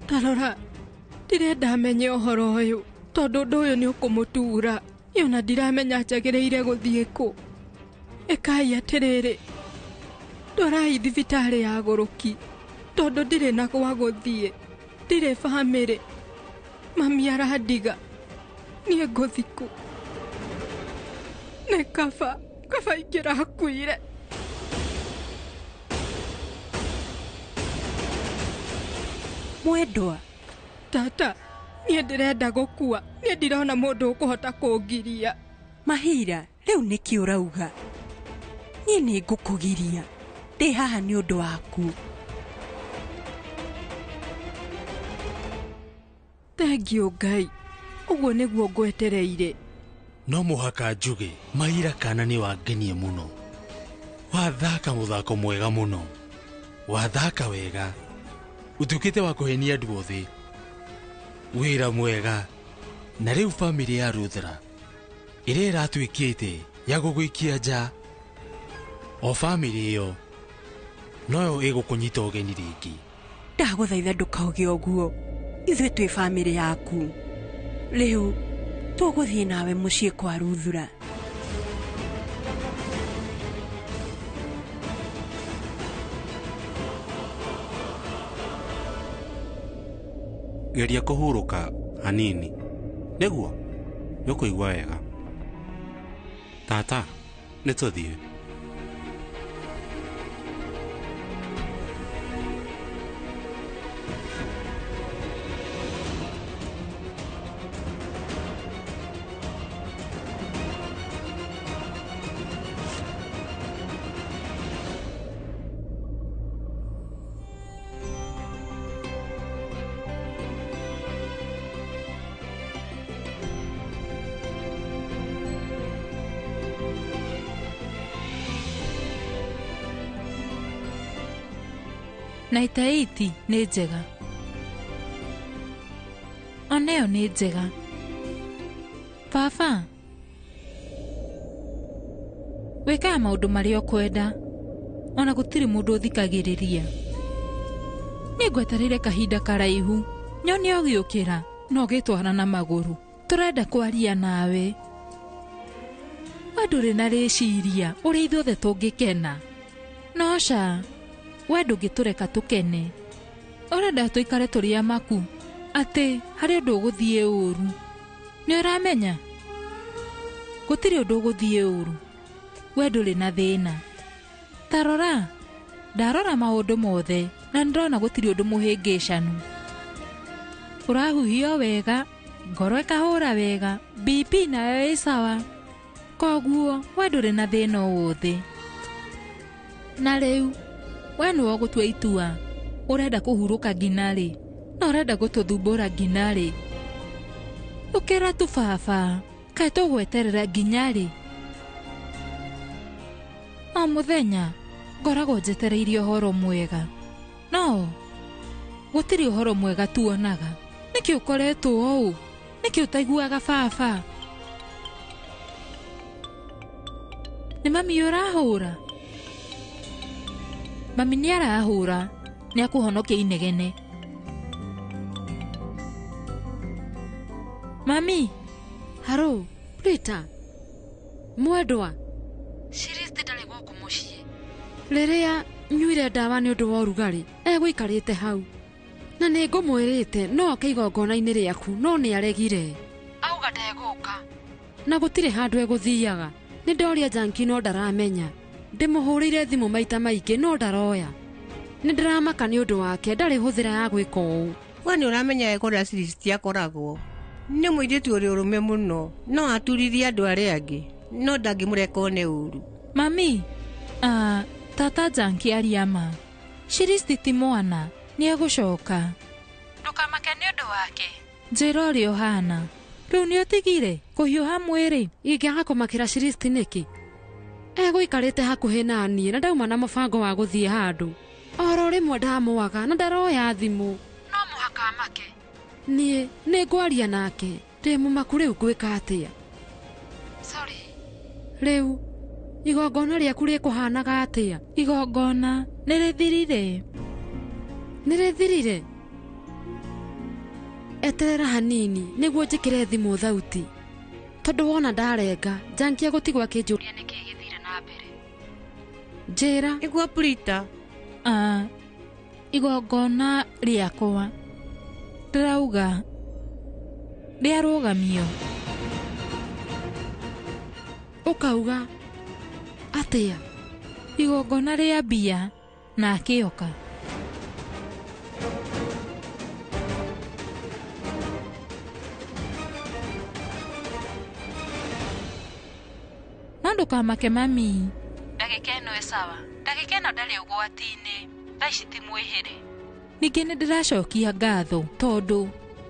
Tarora, ndirenda amenye ũhoro ũyũ tondũ ũndũ ũyũ nĩ ũkũmũtura. Niĩ ona ndiramenya njagĩrĩire gũthiĩ kũ. Ĩkai atĩrĩrĩ, ndwarai thibitarĩ ya gũrũki tondũ ndirĩ na gwa gũthiĩ, ndirĩ bamĩrĩ. Mami arandiga, niĩ ngũthiĩ kũ? Nĩ kaba, kaba ingĩrakuire. Mwendwa. Tata, niĩ ndĩrenda gũkua, niĩ ndirona mũndũ ũkũhota kũngiria. Mahira, rĩu nĩkĩ ũrauga? Niĩ nĩ ngũkũgiria, ndĩ haha nĩ ũndũ waku. Thengiũ Ngai, ũguo nĩguo ngwetereire. No mũhaka njuge, Mahira kana nĩ wangenie mũno. Wathaka mũthako mwega mũno, wathaka wega, ũtuĩkĩte wa kũhenia andũ othe. Wĩra mwega. Na rĩu bamĩrĩ ya Ruthra ĩrĩa ĩratuĩkĩte ya gũgũikia nja, o bamĩrĩ ĩyo noyo ĩgũkũnyita ũgeni rĩngĩ. Ndagũthaitha ndũkauge ũguo, ithuĩ twĩ bamĩrĩ yaku. Rĩu tũgũthiĩ nawe mũciĩ kwa Ruthura. Geria kũhurũka hanini nĩguo nĩũkũigua wega. Tata, nĩtũthiĩ. Na itaiti nĩ njega. Ona ĩyo nĩ njega. Baba, wĩkaga maũndũ marĩa ũkwenda, ona gũtirĩ mũndũ ũthikagĩrĩria. Nĩ ngwetereire kahinda karaihu, nyone ũgĩũkĩra na ũgĩtwara na magũrũ. Tũrenda kwaria nawe. We ndũrĩ na rĩciria ũrĩa ithuothe tũngĩkena. No ca, we ndũngĩtũreka tũkene. Ũrenda tũikare tũrĩ amaku, atĩ harĩ ũndũ ũgũthiĩ ũru. Nĩ ũramenya? Gũtirĩ ũndũ ũgũthiĩ ũru. We ndũrĩ na thĩna. Ta rora, ndarora maũndũ mothe na nĩndĩrona gũtirĩ ũndũ mũhĩngĩcanu. Ũrahuhia wega, ngoro ĩkahũra wega, BP nayo ĩ sawa. Koguo we ndũrĩ na thĩna o wothe. Na rĩu we nĩwe ũgũtua itua. Ũrenda kũhurũka nginya rĩ? Na ũrenda gũtũthumbũra nginya rĩ? Ũkĩra tu baba, kaĩ tũgweterera nginya rĩ? O mũthenya ngoragwo njetereire ũhoro mwega. No gũtirĩ ũhoro mwega tuonaga. Nĩkĩ ũkoretwo ũũ? Nĩkĩ ũtaiguaga baba? Nĩ mami ũrahũra? Mami nĩ arahũra, nĩ akũhonokia inegene. Mami! Haro, Rita. Mwendwa. Shiristi ndarĩ gũkũ mũciĩ. Rĩrĩa nyuire ndawa nĩ ũndũ wa ũrugarĩ, egũikarĩte hau. Na nĩ ngũmwĩrĩte no oke igongona-inĩ rĩaku, no nĩ aregire. Auga ndegũka. Na gũtirĩ handũ egũthiaga. Nĩ ndoria Janki no ndaramenya. Ndĩmũhũrĩire thimũ maita maingĩ no ndaroya. Nĩ ndĩramaka nĩ ũndũ wake, ndarĩ hũthĩra ya gwĩka ũũ. We nĩ ũramenya kũrĩa Shiristi akoragwo. Nĩ mũirĩtu ũrĩ ũrũme mũno, no aturithie andũ arĩa angĩ, no ndangĩmũreka one ũru. Mami, tata Janki aria ma. Shiristi ti mwana, nĩ egũcoka. Ndũkamake nĩ ũndũ wake. Njĩra ũrĩa ũhana. Rĩu nĩ ũtigire kũhiũha mwĩrĩ. Ingĩaga kũmakĩra Shiristi nĩkĩ? Egũikarĩte hakuhĩ na niĩ na ndauma na mũbango wa gũthiĩ handũ. Oro rĩmwe ndamwaga na ndaroya thimũ. No mũhaka amake. Niĩ nĩ ngwaria nake. Ndĩ mũmaku rĩu ngwĩka atĩa? Sorry. Rĩu igongona rĩaku rĩkũhanaga atĩa? Igongona nĩ rĩthirire. Nĩ rĩthirire? Eterera hanini nĩguo njĩkĩre thimũ thauti. Tondũ wona ndarenga, Janki egũtigwo akĩnjũria nĩkĩĩ gĩthire na mbere. Njĩra. Nĩguo Prita. Igongona rĩakwa ndĩrauga rĩarũgamio. Ũkauga atĩa? Igongona rĩa mbia na akĩoka. No ndũkamake mami. Ndagĩka ĩno ĩ sawa. Ndagĩka ĩno ndarĩ ũgwati-inĩ. Thaa ici ti mwĩhĩre. Ningĩ nĩ ndĩracokia ngatho tondũ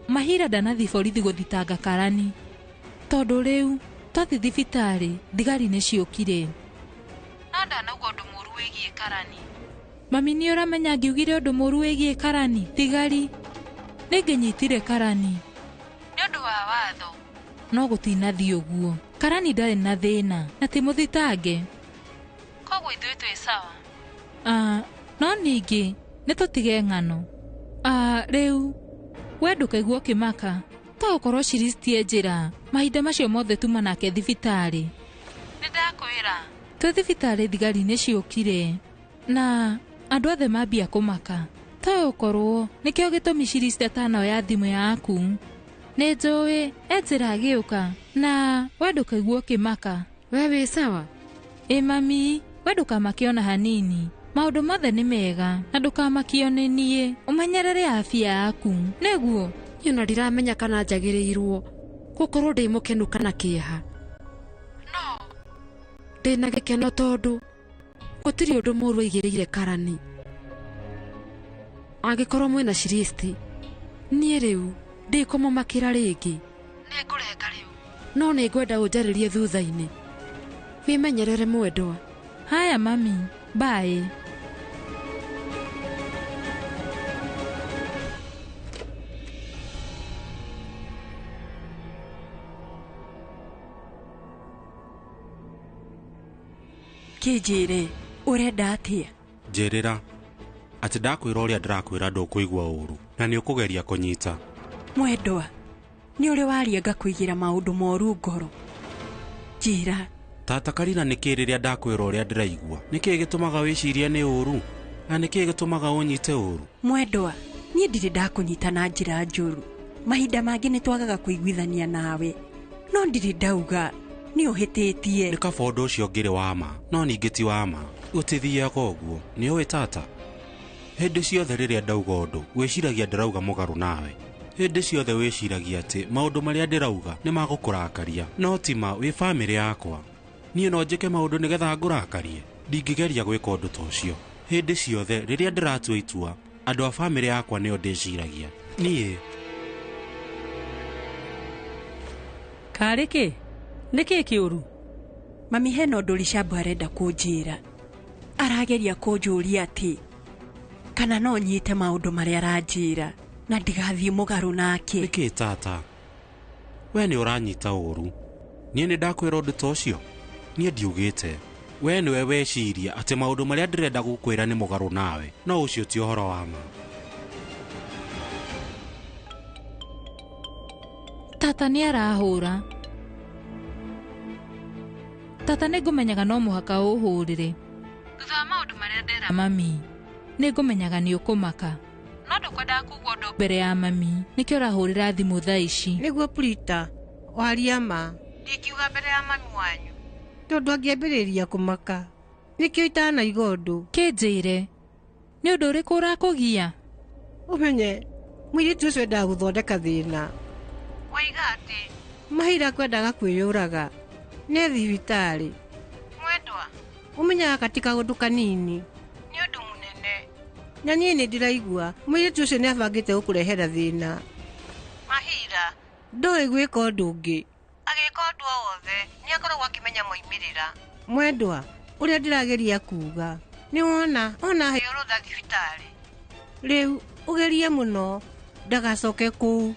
Mahira ndanathiĩ borithi gũthitanga Karani. Tondũ rĩu twathiĩ thibitarĩ thigari nĩ ciũkire. No ndanauga ũndũ mũũru wĩgiĩ Karani. Mami nĩ ũramenya ngiugire ũndũ mũũru wĩgiĩ Karani? Thigari nĩ ngĩnyitire Karani nĩ ũndũ wa watho. No gũtinathiĩ ũguo. Karani ndarĩ na thĩna na ti mũthitange. Koguo ithuĩ twĩ sawa. No ningĩ nĩ tũtige ng'ano. Rĩu we ndũkaigua ũkĩmaka. To ũkorwo Shiristi e njĩra mahinda macio mothe tuma nake thibitarĩ. Nĩ ndakwĩra. Twĩ thibitarĩ thigari nĩ ciũkire na andũ othe mambia kũmaka. To ũkorwo nĩkĩo gĩtũmi Shiristi atanoya thimũ yaku. Nĩ njũĩ e njĩra agĩũka na we ndũkaigua ũkĩmaka. We wĩ sawa? Ĩ mami, we ndũkamake ona hanini. Maũndũ mothe nĩ mega na ndũkamakio nĩ niĩ. Ũmenyerere afya yaku. Nĩguo. Niĩ ona ndiramenya kana njagĩrĩirwo gũkorwo ndĩ mũkenu kana kĩeha. No ndĩna gĩkeno tondũ gũtirĩ ũndũ mũũru aigĩrĩire Karani. Angĩkorwo mwĩna Shiristi, niĩ rĩu ndikũmũmakĩra rĩngĩ. Nĩ ngũrenga rĩu. No nĩ ngwenda ũnjarĩrie thutha-inĩ. Wĩmenyerere mwendwa. Haya mami, bye. Kĩnjĩre ũrenda atĩa? Njĩrĩra atĩ ndakwĩra ũrĩa ndĩrakwĩra ndũkũigua ũru na nĩ ũkũgeria kũnyita. Mwendwa, nĩ ũrĩ waria ngakũigĩra maũndũ moru ngoro. Njĩra. Tata Karina, nĩkĩ rĩrĩa ndakwĩra ũrĩa ndĩraigua nĩkĩ gĩtũmaga wĩcirie nĩ ũru na nĩkĩ gĩtũmaga ũnyite ũru? Mwendwa, niĩ ndirĩ ndakũnyita na njĩra njũru. Mahinda mangĩ nĩ twagaga kũiguithania nawe, no ndirĩ ndauga nĩ ũhĩtĩtie. Nĩ kaba ũndũ ũcio ũngĩrĩ wa ma, no ningĩ ti wa ma. Gũtithiaga ũguo. Nĩ ũĩ tata, hĩndĩ ciothe rĩrĩa ndauga ũndũ wĩciragia ndĩrauga mũgarũ nawe. Hĩndĩ ciothe wĩciragia atĩ maũndũ marĩa ndĩrauga nĩ magũkũrakaria, no ti ma. Wĩ bamĩrĩ yakwa, niĩ no njĩke maũndũ nĩgetha ngũrakarie. Ndingĩgeria gwĩka ũndũ ta ũcio. Hĩndĩ ciothe rĩrĩa ndĩratua itua, andũ a bamĩrĩ yakwa nĩo ndĩciragia. Niĩ Karĩ kĩ? Nĩ kĩ kĩũru? Mami, hena ũndũ Rishabu arenda kũnjĩra. Arageria kũnjũria atĩ kana no nyite maũndũ marĩa aranjĩra na ndigathiĩ mũgarũ nake. Nĩkĩ tata? We nĩ ũranyita ũru. Niĩ nĩ ndakwĩra ũndũ ta ũcio? Niĩ ndiugĩte. We nĩwe weciria atĩ maũndũ marĩa ndĩrenda gũkwĩra nĩ mũgarũ nawe, no ũcio ti ũhoro wa ma. Tata nĩ arahũra. Tata, nĩ ngũmenyaga no mũhaka ũhũrĩre. Thutha wa maũndũ marĩa ndera mami, nĩ ngũmenyaga nĩ ũkũmaka. No ndũkwendaga kuga ũndũ mbere ya mami, nĩkĩo ũrahũrĩra thimũ thaa ici. Nĩguo Prita, waria ma. Ndingiuga mbere ya mami wanyu tondũ angĩambĩrĩria kũmaka. Nĩkĩo itanaiga ũndũ. Kĩnjĩre, nĩ ũndũ ũrĩkũ ũrakũgia? Ũmenye mũirĩtu ũcio endaga gũthondeka thĩna. Waiga atĩ Mahira kwendaga kwĩyũraga nĩ thibitarĩ. Mwendwa, ũmenyaga gati kaũndũ kanini nĩ ũndũ mũnene, na niĩ nĩ ndĩraigua mũirĩtu ũcio nĩ abangĩte gũkũrehera thĩna. Mahira ndoĩ gwĩka ũndũ ũngĩ, agĩka ũndũ o wothe nĩ akoragwo akĩmenya moimĩrĩra. Mwendwa, ũrĩa ndĩrageria kuga nĩ wona ona heo rũtha thibitarĩ. Rĩu ũgerie mũno ndagacoke kũu.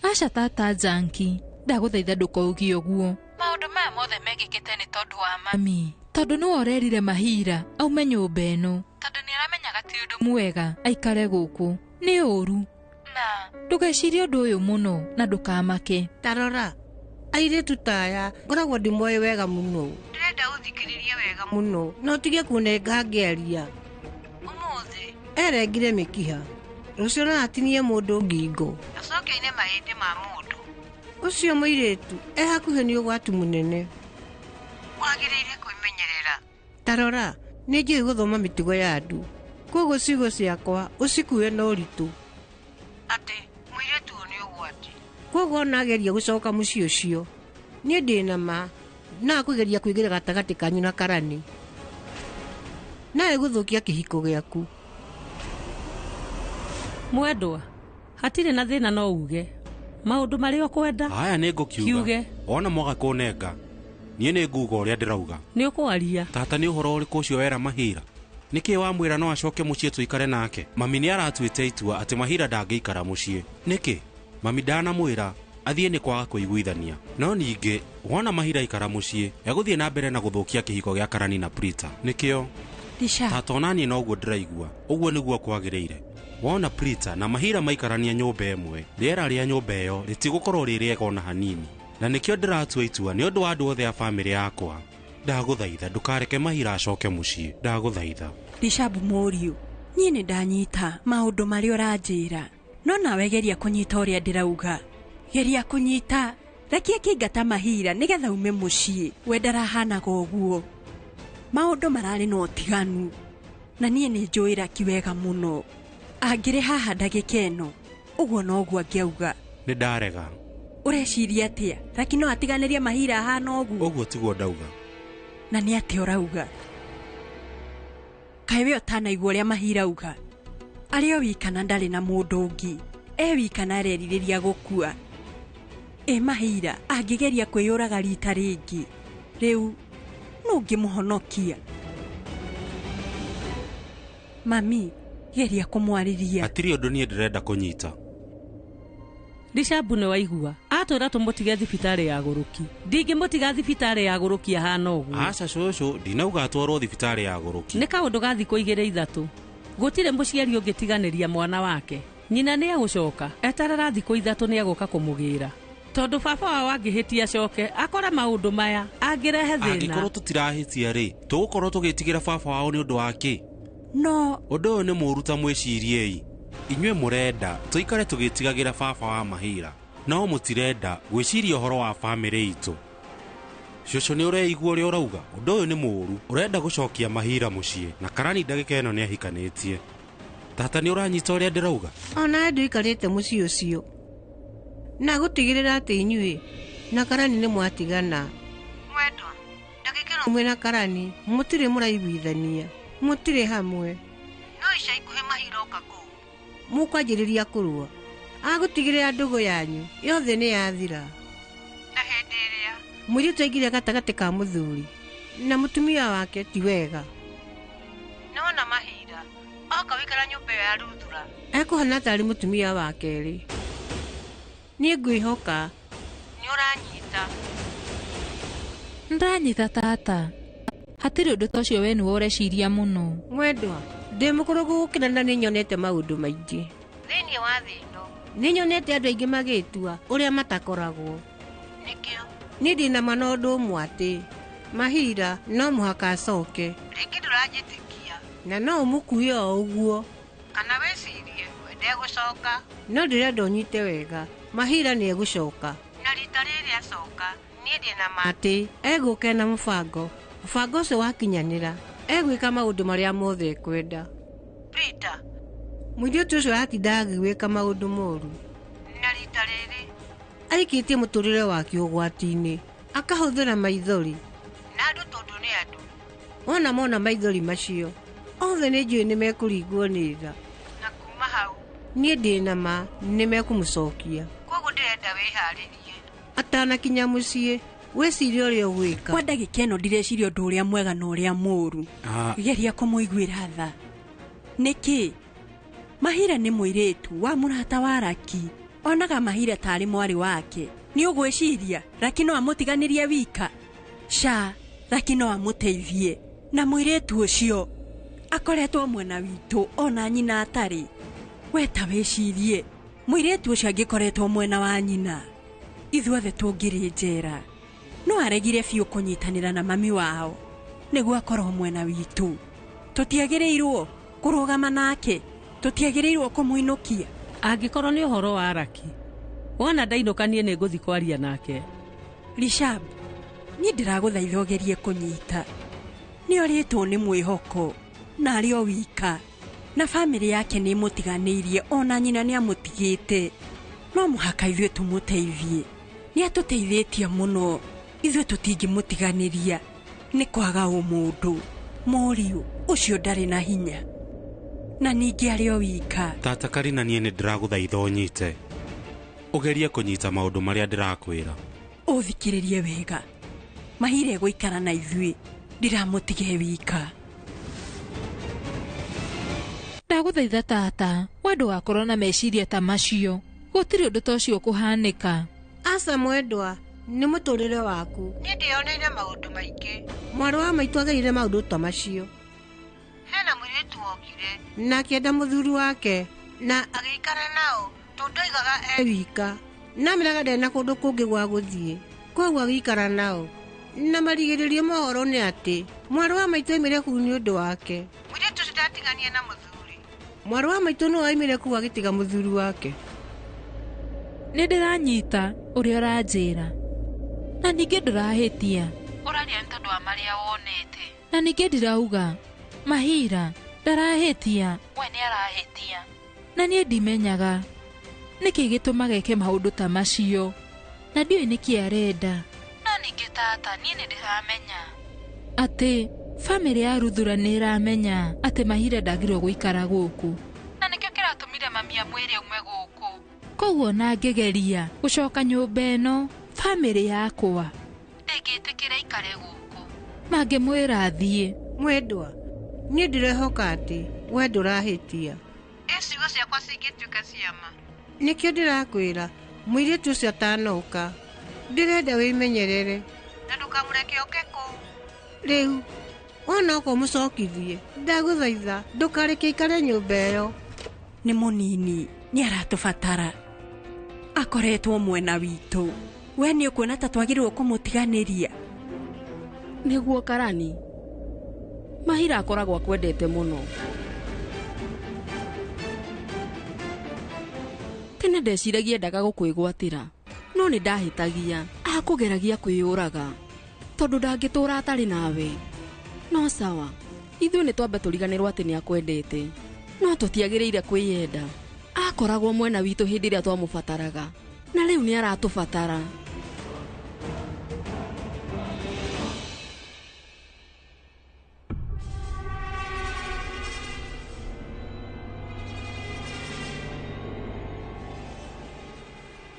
Aca tata Janki, ndagũthaitha ndũkaugie ũguo. Maũndũ maya mothe mekĩkĩte nĩ tondũ wa mami, tondũ nĩwe ũrerire Mahira aume nyũmba ĩno, tondũ nĩ aramenyaga ti ũndũ mwega aikare gũkũ. Nĩ ũru na ndũgecirie ũndũ ũyũ mũno na ndũkamake. Tarora, airĩtu ta aya ngoragwo ndĩmoĩ wega mũno. Ndĩrenda ũthikĩrĩrie wega mũno na ũtige kũnenga ngĩaria. Ũmũthĩ erengire mĩkiha, rũciũ no atinie mũndũ ngingo, acoke aine mahĩndĩ ma mũndũ. Ũcio mũirĩtu e hakuhĩ nĩ ũgwati mũnene, wagĩrĩire kwĩmenyerera. Tarora, nĩ njũĩ gũthoma mĩtugo ya andũ, koguo ciugo ciakwa ũcikue na ũritũ atĩ mũirĩtu ũyũ nĩ ũgwati. Koguo ona ageria gũcoka mũciĩ ũcio, niĩ ndĩ na ma na akũgeria kwĩgĩra gatagatĩ kanyu na karani, na egũthũkia kĩhiko gĩaku. Mwendwa, hatirĩ na thĩna no uge maũndũ marĩa ũkwenda. Haya, nĩ ngũkiuga. Kiuge. Wona mwaga kũnenga, niĩ nĩ nguga ũrĩa ndĩrauga. Nĩ ũkwaria. Tata, nĩ ũhoro ũrĩkũ ũcio wera Mahira? Nĩkĩ wamwĩra no acoke mũciĩ tũikare nake? Mami nĩ aratuĩte itua atĩ Mahira ndangĩikara mũciĩ. Nĩkĩ? Mami ndanamwĩra athiĩ nĩ kwaga kũiguithania. No ningĩ wona Mahira aikara mũciĩ, egũthiĩ na mbere na gũthũkia kĩhiko gĩa Karani na Prita. Nĩkĩo Risha. Tata, ona niĩ noguo ndĩraigua. Ũguo nĩguo kwagĩrĩire. Wona Prita na Mahira maikarania nyũmba ĩmwe, rĩera rĩa nyũmba ĩyo rĩtigũkorwo rĩ rĩega ona hanini. Na nĩkĩo ndĩratua itua nĩ ũndũ wa andũ othe a bamĩrĩ yakwa. Ndagũthaitha ndũkareke Mahira acoke mũciĩ. Ndagũthaitha. Rishabu mũriũ, niĩ nĩ ndanyita maũndũ marĩa ũranjĩra, no nawe geria kũnyita ũrĩa ndĩrauga. Geria kũnyita. Reke akĩingata Mahira nĩgetha ume mũciĩ. We ndarahanaga ũguo. Maũndũ mararĩ na ũtiganu, na niĩ nĩ njũĩ Raki wega mũno. Angĩrĩ haha ndagĩka ĩno, ũguo noguo angĩauga. Nĩ ndarega. Ũreciria atĩa? Raki no atiganĩrie Mahira ahana ũguo? Ũguo tiguo ndauga. Na nĩ atĩa ũrauga? Kaĩ we ũtanaigua ũrĩa Mahira auga? Arĩ o wika na ndarĩ na mũndũ ũngĩ. E wika na arerirĩria gũkua. Ĩ Mahira angĩgeria kwĩyũraga rita rĩngĩ, rĩu nũ ũngĩmũhonokia? Mami, geria kũmwarĩria. Hatirĩ ũndũ niĩ ndĩrenda kũnyita. Rishabu nĩ waigua atwĩra tũmũtige thibitarĩ ya gũrũki. Ndingĩmũtiga thibitarĩ ya gũrũki ahana ũguo. Aca cũcũ, ndinauga atwarwo thibitarĩ ya gũrũki. Nĩ kaũndũ ga thikũ 2 3. Gũtirĩ mũciari ũngĩtiganĩria mwana wake. Nyina nĩ egũcoka, eterera thikũ 3 nĩ egũka kũmũgĩra. Tondũ baba wao angĩhĩtia acoke akore maũndũ maya angĩrehe thĩna. Angĩkorwo tũtirahĩtia rĩ, tũgũkorwo tũgĩtigĩra baba wao nĩ ũndũ wa kĩ? No ũndũ ũyũ nĩ mũũru ta mwĩciriei. Inyuĩ mũrenda tũikare tũgĩtigagĩra baba wa Mahira, no mũtirenda gwĩciria ũhoro wa bamĩrĩ itũ. Cũcũ nĩ ũreigua ũrĩa ũrauga? Ũndũ ũyũ nĩ mũũru. Ũrenda gũcokia Mahira mũciĩ na Karani ndagĩka ĩno nĩ ahikanĩtie. Tata nĩ ũranyita ũrĩa ndĩrauga? Ona ndũikarĩte mũciĩ ũcio na gũtigĩrĩra atĩ inyuĩ na Karani nĩ mwatigana. Mwendwa, ndagĩka ĩno mwĩ na Karani mũtirĩ mũraiguithania, mũtirĩ hamwe. No ica ikuhĩ Mahira oka kũu mũkwanjĩrĩria kũrũa. Agũtigĩrĩra ndũgũ yanyu yothe nĩ yathira. Na hĩndĩ ĩrĩa mũirĩtu aingĩria gatagatĩ ka mũthuri na mũtumia wake ti wega. Nĩwona Mahira oka wĩikara nyũmba ĩyo ya Ruthura ekũhana tarĩ mũtumia wa kerĩ. Niĩ ngwĩhoka nĩ ũranyita. Ndanyita tata. Hatirĩ ũndũ ta ũcio we nĩwe ũreciria mũno. Mwendwa, ndĩ mũkũrũ gũgũkĩra na nĩnyonete maũndũ maingĩ thĩinĩ wa thĩ ĩno. Nĩnyonete andũ aingĩ magĩtua ũrĩa matakoragwo. Nĩkĩo niĩ ndĩ na ma na ũndũ ũmwe atĩ Mahira no mũhaka acoke. Rĩngĩ ndũranjĩtĩkia na no ũmũkue o ũguo kana wĩcirie we ndegũcoka. No ndĩrenda ũnyite wega, Mahira nĩ egũcoka. Na rita rĩrĩ acoka niĩ ndĩ na ma atĩ egũka na mũbango. Mũbango ũcio wakinyanĩra egwĩka maũndũ marĩa mothe ekwenda. Peter, mũirĩtu ũcio aratinda agĩgwĩka maũndũ moru. Na rita rĩrĩ aikĩtie mũtũrĩre wake ũgwati-inĩ, akahũthĩra maithori na andũ tondũ nĩ andũ. Wona mona maithori macio othe nĩ njũĩ nĩ mekũringwo nĩ tha. Na kuma hau niĩ ndĩ na ma nĩ mekũmũcokia. Koguo ndĩrenda wĩharĩrie atanakinya mũciĩ wĩcirie ũrĩa ũgwĩka. Kwa ndagĩka ĩno ndireciria ũndũ ũrĩa mwega na ũrĩa mũũru. Geria kũmũiguĩra tha. Nĩkĩ? Mahira nĩ mũirĩtu wa mũrata wa Raki. Onaga Mahira tarĩ mwarĩ wake. Nĩ ũgwĩciria Raki no amũtiganĩrie wika? Ca, Raki no amũteithie. Na mũirĩtu ũcio akoretwo mwena witũ ona nyina atarĩ. We ta wĩcirie mũirĩtu ũcio angĩkoretwo mwena wa nyina, ithuothe tũngĩrĩ njera. No aregire biũ kũnyitanĩra na mami wao nĩguo akorwo mwena witũ. Tũtiagĩrĩirwo kũrũgama nake, tũtiagĩrĩirwo kũmũinũkia. Angĩkorwo nĩ ũhoro wa Raki, wona ndainũka niĩ nĩ ngũthiĩ kwaria nake. Rishab, niĩ ndĩragũthaitha ũgerie kũnyita. Nĩ orĩtwo nĩ mwĩhoko na arĩ o wika, na bamĩrĩ yake nĩ ĩmũtiganĩirie, ona nyina nĩ amũtigĩte. No mũhaka ithuĩ tũmũteithie. Nĩ atũteithĩtie mũno, ithuĩ tũtingĩmũtiganĩria. Nĩ kwaga ũmũndũ. Mũriũ ũcio ndarĩ na hinya na ningĩ arĩ o wika. Tata Karina, niĩ nĩ ndĩragũthaitha ũnyite. Ũgerie kũnyita maũndũ marĩa ndĩrakwĩra. Ũthikĩrĩrie wega. Mahira egũikara na ithuĩ, ndiramũtige wika. Ndagũthaitha tata, we ndũgakorwo na meciria ta macio. Gũtirĩ ũndũ ta ũcio ũkũhanĩka. Aca mwendwa, nĩ mũtũrĩre waku. Niĩ ndĩyoneire maũndũ maingĩ. Mwarĩ wa maitũ agereire maũndũ ta macio. Hena mũirĩtu wokire na akĩenda mũthuri wake na agĩikara nao tondũ oigaga e wika. Na ameraga ndarĩ na kũndũ kũngĩ gwa gũthiĩ, koguo agĩikara nao. Na marigĩrĩrio mohoro nĩ atĩ mwarĩ wa maitũ aimire kũu nĩ ũndũ wake. Mũirĩtu ũcio ndatiganie na mũthuri. Mwarĩ wa maitũ nĩwe aimire kũu agĩtiga mũthuri wake. Nĩ ndĩranyita ũrĩa ũranjĩra. Na ningĩ ndũrahĩtia. Ũraria nĩ tondũ wa marĩa wonete. Na ningĩ ndirauga Mahira ndarahĩtia. We nĩ arahĩtia. Na niĩ ndimenyaga nĩkĩ gĩtũmaga eke maũndũ ta macio. Na ndiũĩ nĩkĩ arenda. No ningĩ tata, niĩ nĩ ndĩramenya atĩ bamĩrĩ ya Ruthura nĩ ĩramenya atĩ Mahira ndagĩrĩirwo gũikara gũkũ. Na nĩkĩo kĩratũmire mami amwĩre aume gũkũ. Koguo na ngĩgeria gũcoka nyũmba ĩno, bamĩrĩ yakwa ndĩngĩtĩkĩra ikare gũkũ. Mangĩmwĩra athiĩ. Mwendwa, niĩ ndĩrehoka atĩ we ndũrahĩtia. Ĩ ciugo ciakwa cingĩtuĩka ciama. Nĩkĩo ndĩrakwĩra Mũirĩtu ũcio atanoka. Ndĩrenda wĩmenyerere. Na ndũkamũreke oke kũu. Rĩu wona oka ũmũcokithie. Ndagũthaitha ndũkareke aikare nyũmba ĩyo. Nĩ mũnini, nĩ aratũbatara. Akoretwo mwena witũ. We nĩ ũkuona ta twagĩrĩirwo kũmũtiganĩria. Nĩguo Karani. Mahira akoragwo akwendete mũno. Tene ndeciragia endaga gũkwĩgwatĩra, no nĩ ndahĩtagia. Akũgeragia kwĩyũraga tondũ ndangĩtũra atarĩ nawe. No sawa, ithuĩ nĩ twambe tũriganĩrwo atĩ nĩ akwendete, no tũtiagĩrĩire kwĩyenda. Akoragwo mwena witũ hĩndĩ ĩrĩa twamũbataraga, na rĩu nĩ aratũbatara.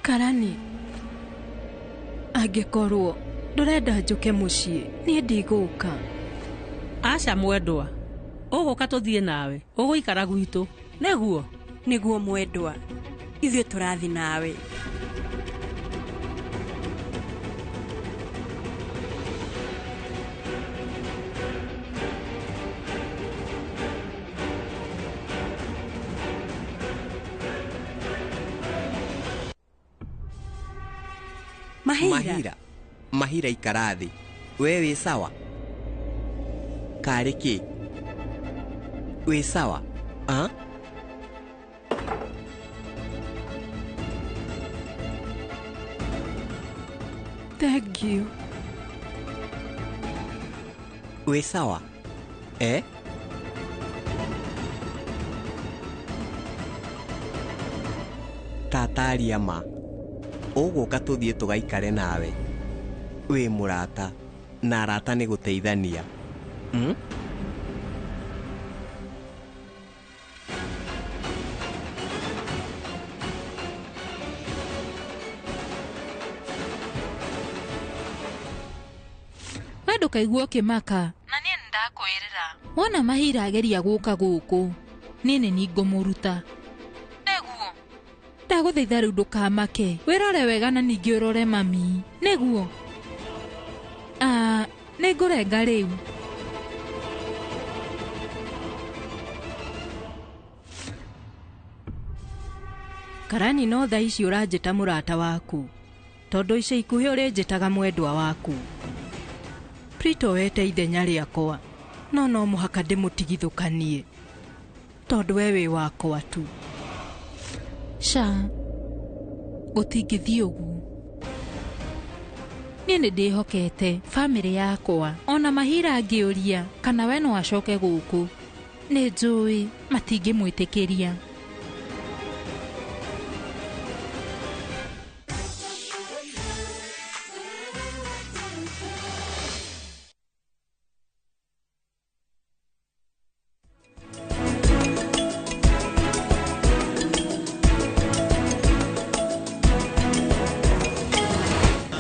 Karani, angĩkorwo ndũrenda njũke mũciĩ, niĩ ndigũka. Aca mwendwa, ũgũka tũthiĩ nawe, ũgũikara gwitũ, nĩguo? Nĩguo mwendwa, ithuĩ tũrathiĩ nawe. Mahira. Mahira ikara thĩ. We wĩ sawa? Karĩ kĩ? Wĩ sawa? Ah? Thank you. Wĩ sawa? Eh? Tata aria ma. Ũgũka tũthiĩ tũgaikare nawe. Wĩ mũrata, na arata nĩ gũteithania. We ndũkaigua ũkĩmaka. Na niĩ nĩndakwĩrĩra. Wona Mahira ageria gũka gũkũ, niĩ nĩ niĩ ngũmũruta. Nĩguo. Ndagũthaitha rĩu ndũkamake. Wĩrore wega na ningĩ ũrore mami. Nĩguo. Nĩngũrenga rĩu. Karani, no thaa ici ũranjĩta mũrata waku, tondũ ica ikuhĩ ũrĩnjĩtaga mwendwa waku. Prito wete ithenya rĩakwa, no mũhaka ndĩmũtigithũkanie, tondũ we wĩ wakwa tu. Ca, gũtingĩthiĩ ũguo. Niĩ nĩ ndĩhokete bamĩrĩ yakwa, ona Mahira angĩũria kana we no acoke gũkũ, nĩ njũĩ matingĩmwĩtĩkĩria.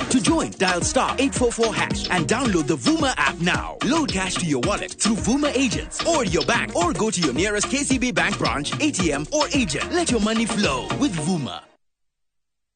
To join, dial star 844 hash and download the Vuma app now. Load cash to your wallet through Vuma agents or your bank, or go to your nearest KCB Bank branch, ATM or agent. Let your money flow with Vuma.